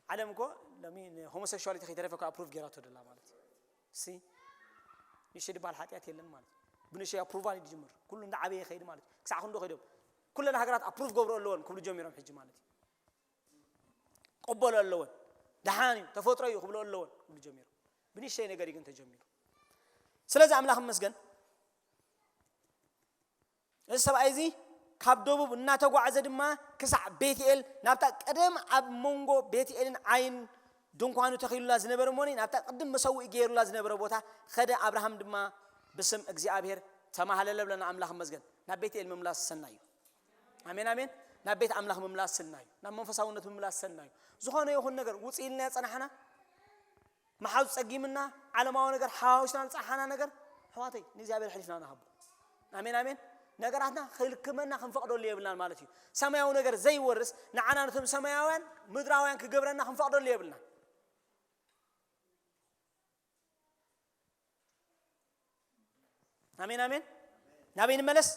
ዓለም እኮ ሎሚ ንሆሞሴክሹዋሊቲ ከይተረፈ እኮ ኣፕሩቭ ገይራቶ ደላ ማለት እዩ። ሲ ንእሽተይ ድበሃል ሓጢኣት የለን ማለት እዩ። ብንእሽተይ ኣፕሩቫል እዩ ዝጅምር ኩሉ እንዳዓበየ ይኸይድ ማለት እዩ። ክሳዕ ክንዶ ከይዶም ኩለን ሃገራት ኣፕሩቭ ገብሮ ኣለወን ክብሉ ጀሚሮም ሕጂ ማለት እዩ። ቅበሎ ኣለወን ደሓን እዩ ተፈጥሮ እዩ ክብሎ ኣለወን ክብሉ ጀሚሮም። ብንእሽተይ ነገር እዩ ግን ተጀሚሩ። ስለዚ ኣምላኽ ይመስገን። እዚ ሰብኣይ እዚ ካብ ደቡብ እናተጓዓዘ ድማ ክሳዕ ቤትኤል ናብታ ቀደም ኣብ መንጎ ቤትኤልን ዓይን ድንኳኑ ተኺሉላ ዝነበረ እሞኒ ናብታ ቅድም መሰውኢ ገይሩላ ዝነበረ ቦታ ኸደ። ኣብርሃም ድማ ብስም እግዚኣብሔር ተማህለለ ብለና ኣምላኽ መስገን። ናብ ቤትኤል ምምላስ ሰናይ እዩ። ኣሜን ኣሜን። ናብ ቤት ኣምላኽ ምምላስ ሰናይ እዩ። ናብ መንፈሳውነት ምምላስ ሰናይ እዩ። ዝኾነ ይኹን ነገር ውፅእ ኢልና ጸናሕና መሓዙ ጸጊምና ዓለማዊ ነገር ሓዋዊስና ዝጸሓና ነገር ኣሕዋተይ ንእግዚኣብሔር ኣሕሊፍና ንሃቦ። ኣሜን ኣሜን። ነገራትና ክልክመና ክንፈቕደሉ የብልናን ማለት እዩ። ሰማያዊ ነገር ዘይወርስ ንዓና ነቶም ሰማያውያን ምድራውያን ክገብረና ክንፈቕደሉ የብልናን። ኣሜን ኣሜን። ናበይ ንመለስ?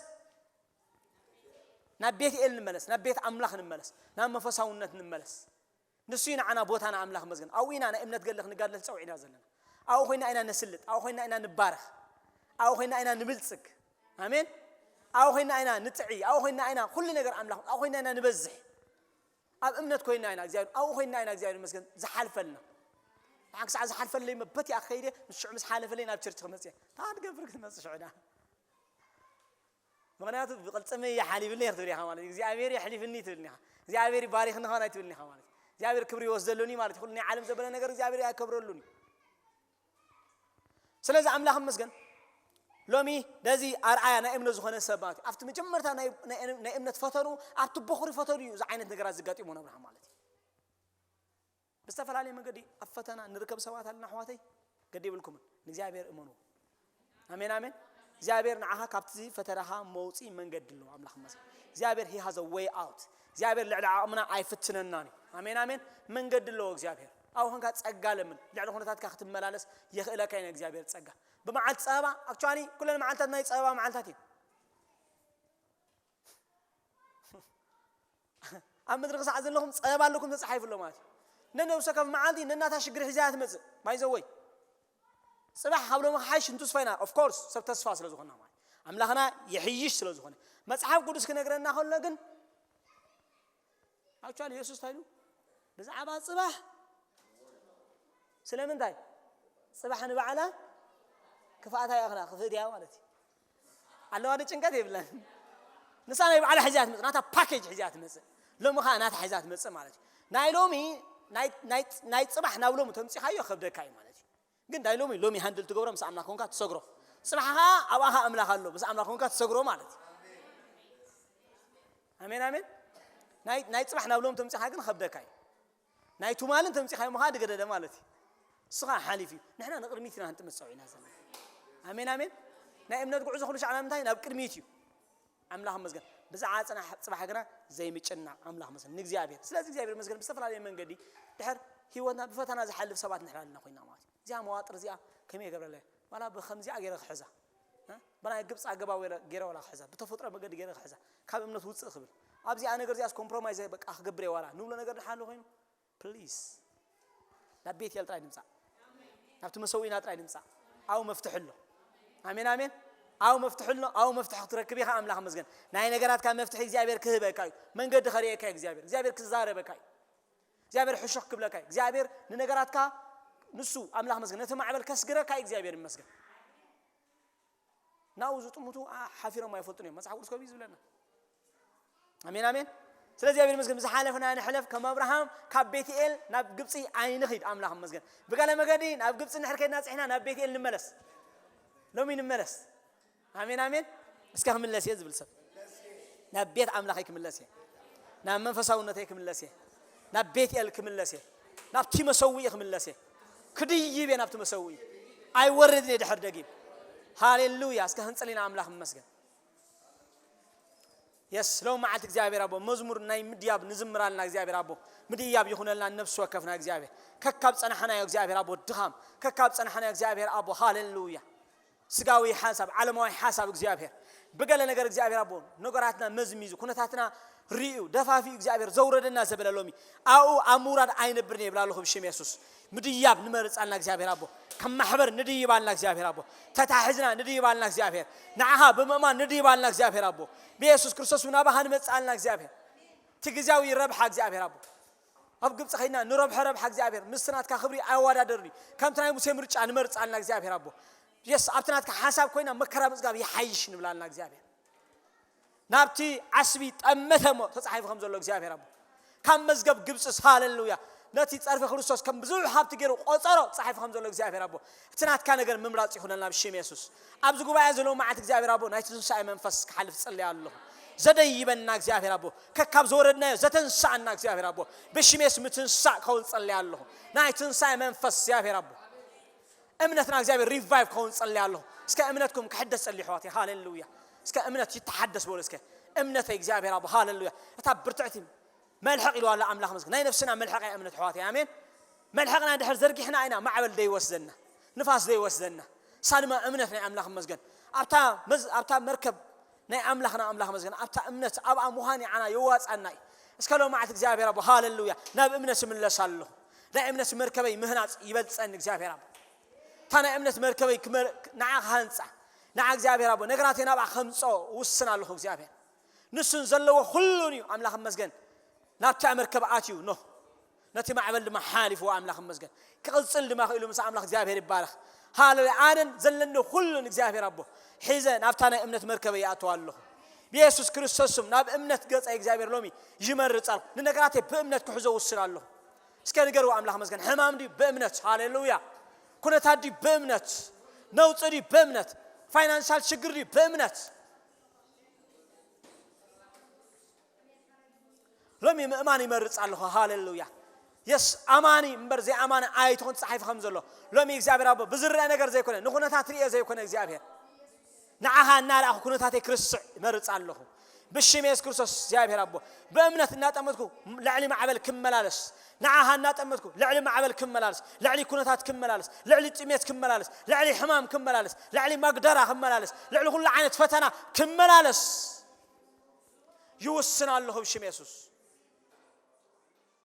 ናብ ቤት ኤል ንመለስ፣ ናብ ቤት ኣምላኽ ንመለስ፣ ናብ መንፈሳውነት ንመለስ። ንሱ እዩ ንዓና ቦታና ኣምላኽ መስገን። ኣብኡ ኢና ናይ እምነት ገድሊ ክንጋደል ተጸዊዕና ዘለና። ኣብኡ ኮይና ኢና ነስልጥ፣ ኣብኡ ኮይና ኢና ንባረኽ፣ ኣብኡ ኮይና ኢና ንብልጽግ። ኣሜን። ኣብኡ ኮይና ኢና ንጥዒ፣ ኣብኡ ኮይና ኢና ኩሉ ነገር ኣምላኽ፣ ኣብኡ ኮይና ኢና ንበዝሕ። ኣብ እምነት ኮይና ኢና እግዚኣብሔር ኣብኡ ኮይና ኢና እግዚኣብሔር መስገን ዝሓልፈልና። ንሓን ክሳዕ ዝሓልፈለይ መበት እያ ከይደ ምስ ሽዑ ምስ ሓለፈለይ ናብ ቸርች ክመፅእ እየ። ታ ትገብር ክትመፅእ ሽዑ ዳ ምክንያቱ ብቅልፅመይ እየ ሓሊፍኒ እየ ክትብል ኢኻ ማለት እዩ እግዚኣብሔር የሕሊፍኒ ትብልኒ ኢኻ እግዚኣብሔር ይባሪኽኒ ኸን ኣይትብልኒ ኢኻ ማለት እዩ እግዚኣብሔር ክብሪ ይወስደሉኒ ማለት እዩ ኩሉ ናይ ዓለም ዘበለ ነገር እግዚኣብሔር ኣይከብረሉን እዩ ስለዚ ኣምላኽ መስገን ሎሚ ነዚ ኣርኣያ ናይ እምነት ዝኾነ ሰብ ማለት እዩ ኣብቲ መጀመርታ ናይ እምነት ፈተኑ ኣብቲ በኹሪ ፈተኑ እዩ እዚ ዓይነት ነገራት ዝጋጢሙ ነብርሃ ማለት እዩ ብዝተፈላለየ መንገዲ ኣብ ፈተና ንርከብ ሰባት ኣለና ኣሕዋተይ ገዲ ይብልኩምን ንእግዚኣብሔር እመኑ ኣሜን ኣሜን እግዚኣብሔር ንዓኻ ካብቲ ፈተናኻ መውፅኢ መንገዲ ኣለዎ ኣምላኽ መስገን እግዚኣብሔር he has a way out እግዚኣብሔር ልዕሊ ዓቕምና ኣይፍትነናን እዩ ኣሜን ኣሜን መንገዲ ኣለዎ እግዚኣብሔር ኣብኡ ኮንካ ጸጋ ለምን ልዕሊ ኩነታትካ ክትመላለስ የኽእለካ ኢና እግዚኣብሔር ጸጋ ብመዓልቲ ጸበባ ኣክቹዋሊ ኩለን መዓልታት ናይ ጸበባ መዓልታት እዩ ኣብ ምድሪ ክሳዕ ዘለኹም ጸበባ ኣለኩም ተጻሒፉ ኣሎ ማለት እዩ ነነብሰ ካብ መዓልቲ ነናታ ሽግር ሒዛ ትመጽእ ባይዘወይ ጽባሕ ካብ ሎሚ ክሓይሽ ንተስፋ ኢና ኦፍ ኮርስ ሰብ ተስፋ ስለ ዝኾና ማለት ኣምላኽና ይሕይሽ ስለ ዝኾነ መጽሓፍ ቅዱስ ክነግረና ከሎ ግን ኣክቹዋሊ የሱስ እንታይ ኢሉ? ብዛዕባ ጽባሕ ስለምንታይ? ጽባሕ ንባዕላ ክፍኣታ ይኣኽላ፣ ክፍእት እያ ማለት እዩ። ኣለዋ ዶ ጭንቀት የብለን። ንሳ ናይ ባዕላ ሒዛ ትመጽእ፣ ናታ ፓኬጅ ሒዛ ትመጽእ። ሎሚ ኸኣ ናታ ሒዛ ትመጽእ ማለት እዩ። ናይ ሎሚ ናይ ናይ ናይ ጽባሕ ናብ ሎሚ ተምጺኻዮ ከብደካ እዩ ማለት እዩ። ግን ናይ ሎሚ ሎሚ ሃንድል ትገብሮ ምስ ኣምላኽ ኮንካ ትሰግሮ። ጽባሕ ኸኣ ኣብኣ ኸኣ ኣምላኽ ኣሎ ምስ ኣምላኽ ኮንካ ትሰግሮ ማለት እዩ። ኣሜን ኣሜን። ናይ ናይ ጽባሕ ናብ ሎም ተምጺኻ ግን ከብደካ እዩ። ናይ ትማልን ተምጺኻ እሞ ኸኣ ድገደደ ማለት እዩ። እሱ ኸኣ ሓሊፍ እዩ። ንሕና ንቕድሚት ኢና ክንጥምት ጸዊዕና ዘለና። ኣሜን ኣሜን። ናይ እምነት ጉዕዞ ኩሉ ሻዕና እንታይ ናብ ቅድሚት እዩ። ኣምላኽ መስገን። ብዛዕባ ጽናሕ ጽባሕ ግና ዘይምጭናቕ ኣምላኽ መስገን ንእግዚኣብሔር። ስለዚ እግዚኣብሔር መስገን ብዝተፈላለየ መንገዲ ድሕር ህይወትና ብፈተና ዝሓልፍ ሰባት ንሕና ኣለና ኮይና ማለት እዩ። እዚኣ መዋጥር እዚኣ ከመይ ይገብረለይ? ዋላ ብኸምዚኣ ገይረ ክሕዛ። እ? ብናይ ግብፂ ኣገባብ ገይረ ገይረ ዋላ ክሕዛ። ብተፈጥሮ መገዲ ገይረ ክሕዛ። ካብ እምነት ውፅእ ክብል። ኣብዚኣ ነገር እዚኣስ ኮምፕሮማይዝ በቃ ክገብር እየ ዋላ ንብሎ ነገር ድሓሉ ኮይኑ ፕሊዝ ናብ ቤት ኤል ጥራይ ንምፃእ። ናብቲ መሰዊእና ጥራይ ንምፃእ። ኣው መፍትሒ ኣሎ። ኣሜን ኣሜን። ኣው መፍትሒ ኣሎ። ኣው መፍትሒ ክትረክብ ኢኻ ኣምላኽ መስገን። ናይ ነገራትካ መፍትሒ እግዚኣብሔር ክህበካ እዩ። መንገዲ ከርእየካ እዩ እግዚኣብሔር። እግዚኣብሔር ክዛረበካ እዩ። እግዚኣብሔር ሕሹኽ ክብለካ እዩ። እግዚኣብሔር ንነገራትካ ንሱ ኣምላኽ መስገን። ነቲ ማዕበል ከስግረካ እዩ እግዚኣብሔር ይመስገን። ናብኡ ዝጥምቱ ሓፊሮም ኣይፈልጡን እዮም። መጽሓፍ ቅዱስ ከምኡ እዩ ዝብለና። ኣሜን ኣሜን። ስለዚ እግዚኣብሔር ይመስገን ብዝሓለፍና ንሕለፍ፣ ከም ኣብርሃም ካብ ቤትኤል ናብ ግብፂ ኣይንኺድ። ኣምላኽ ይመስገን። ብገለ መገዲ ናብ ግብፂ እንድሕር ከይድና ፅሒና ናብ ቤትኤል ንመለስ። ሎሚ ንመለስ። ኣሜን ኣሜን። እስከ ክምለስ እየ ዝብል ሰብ ናብ ቤት ኣምላኸይ ክምለስ እየ። ናብ መንፈሳውነተይ ክምለስ እየ። ናብ ቤትኤል ክምለስ እየ። ናብቲ መሰውኢ ክምለስ እየ። ክድይብ እየ ናብቲ መሰውኢ። ኣይወርድን እየ ድሕር ደጊም። ሃሌሉያ። እስከ ክንጽሊ ኢና ኣምላኽ ይመስገን። የስ ሎም መዓልቲ እግዚኣብሔር ኣቦ መዝሙር ናይ ምድያብ ንዝምራልና እግዚኣብሔር ኣቦ ምድያብ ይኹነልና ነብሲ ወከፍና እግዚኣብሔር ከካብ ጸናሕናዮ እግዚኣብሔር ኣቦ ድኻም ከካብ ጸናሕናዮ እግዚኣብሔር ኣቦ ሃሌሉያ። ስጋዊ ሓሳብ ዓለማዊ ሓሳብ እግዚኣብሔር ብገለ ነገር እግዚኣብሔር ኣቦ ነገራትና መዝሚዙ ኩነታትና ርእዩ ደፋፊኡ እግዚኣብሔር ዘውረደና ዘበለ ሎሚ ኣብኡ ኣብ ምውራድ ኣይነብርን እየ ይብላ ኣለኹ ብሽም የሱስ። ምድያብ ንመርጻልና እግዚኣብሔር ኣቦ ከም ማሕበር ንድይባልና እግዚኣብሔር ኣቦ ተታሒዝና ንድይባልና እግዚኣብሔር ንዓኻ ብምእማን ንድይባልና እግዚኣብሔር ኣቦ ብየሱስ ክርስቶስ ናባኻ ንመጽኣልና እግዚኣብሔር እቲ ግዜያዊ ረብሓ እግዚኣብሔር ኣቦ ኣብ ግብፂ ኸይድና ንረብሖ ረብሓ እግዚኣብሔር ምስቲ ናትካ ክብሪ ኣወዳደርኒ ከምቲ ናይ ሙሴ ምርጫ ንመርፃልና እግዚኣብሔር ኣቦ የስ ኣብቲ ናትካ ሓሳብ ኮይና መከራ ምፅጋብ ይሓይሽ ንብላልና እግዚኣብሔር ናብቲ ዓስቢ ጠመተ እሞ ተፃሒፉ ከም ዘሎ እግዚኣብሔር ኣቦ ካብ መዝገብ ግብፅስ ሃለሉያ ነቲ ፀርፊ ክርስቶስ ከም ብዙሕ ሃብቲ ገይሩ ቆፀሮ ተፃሒፉ ከም ዘሎ እግዚኣብሔር ኣቦ እቲ ናትካ ነገር ምምራፅ ይኹነልና ብሽም የሱስ ኣብዚ ጉባኤ ዘለዎ መዓት እግዚኣብሔር ኣቦ ናይ ትንሳኤ መንፈስ ክሓልፍ ፅለያ ኣለኹ ዘደይበና እግዚኣብሔር ኣቦ ከካብ ዝወረድናዮ ዘተንሳኣና እግዚኣብሔር ኣቦ ብሽም የሱስ ምትንሳእ ክኸውን ፅለያ ኣለኹ ናይ ትንሳኤ መንፈስ እግዚኣብሔር ኣቦ እምነትና እግዚኣብሔር ሪቫይቭ ክኸውን ጸልያ ኣለኹ። እስከ እምነትኩም ክሕደስ ጸልዩ ኣሕዋተይ። ሃሌሉያ። እስከ እምነት ይተሓደስ በሉ እስከ። እምነተይ እግዚኣብሔር ኣቦ ሃሌሉያ። እታ ብርትዕቲ መልሕቕ ኢሉ ኣሎ ኣምላኽ መስገን። ናይ ነፍስና መልሕቕ እያ እምነት ኣሕዋተይ። ኣሜን። መልሕቕና ድሕር ዘርጊሕና ኢና ማዕበል ዘይወስደና፣ ንፋስ ዘይወስደና። እሳ ድማ እምነት ናይ ኣምላኽ መስገን። ኣብታ መዝ- ኣብታ መርከብ ናይ ኣምላኽና ኣምላኽ መስገን ኣብታ እምነት ኣብኣ ምዃን ይዓና የዋፃና እዩ እስከ ሎማዓት እግዚኣብሔር ኣቦ ሃለሉያ ናብ እምነት እምለስ ኣለኹ ናይ እምነት መርከበይ ምህናፅ ይበልፀኒ እግዚኣብሔር ኣቦ እታ ናይ እምነት መርከበይ ክመር- ንዓ ክሃንፃ ንዓ እግዚኣብሔር ኣቦ ነገራተይ ናብኣ ከምፅኦ ውስን ኣለኹ እግዚኣብሔር ንሱን ዘለዎ ኩሉን እዩ ኣምላኽ መስገን ናብታ መርከብ ኣትዩ ኖህ ነቲ ማዕበል ድማ ሓሊፍዎ ኣምላኽ ይመስገን ክቕፅል ድማ ክኢሉ ምስ ኣምላኽ እግዚኣብሔር ይባረኽ ሃለሉያ ኣነን ዘለኒ ኩሉን እግዚኣብሔር ኣቦ ሒዘ ናብታ ናይ እምነት መርከበ ይኣተዋ ኣለኹ ብየሱስ ክርስቶስ ስም ናብ እምነት ገፀ እግዚኣብሔር ሎሚ ይመርፅ ኣለኹ ንነገራተይ ብእምነት ክሕዞ ውስን ኣለኹ እስከ ንገርዎ ኣምላኽ መስገን ሕማም ድዩ ብእምነት ሃሌሉያ ኩነታት ድዩ ብእምነት ነውፂ ድዩ ብእምነት ፋይናንሻል ሽግር ድዩ ብእምነት ሎሚ ምእማን ይመርፅ ኣለኹ ሃሌሉያ የስ ኣማኒ እምበር ዘይኣማኒ ኣይትኹን ፀሓይፍ ከም ዘሎ ሎሚ እግዚኣብሔር ኣቦ ብዝረአ ነገር ዘይኮነ ንኩነታት ርእዮ ዘይኮነ እግዚኣብሔር ንዓኻ እናረኣኹ ኩነታተይ ክርስዕ ይመርፅ ኣለኹ ብሽም የሱስ ክርስቶስ እግዚኣብሔር ኣቦ ብእምነት እናጠመትኩ ልዕሊ ማዕበል ክመላለስ ንዓኻ እናጠመትኩ ልዕሊ ማዕበል ክመላለስ ልዕሊ ኩነታት ክመላለስ ልዕሊ ጥሜት ክመላለስ ልዕሊ ሕማም ክመላለስ ልዕሊ መግደራ ክመላለስ ልዕሊ ኩሉ ዓይነት ፈተና ክመላለስ ይውስን ኣለኹ ብሽም የሱስ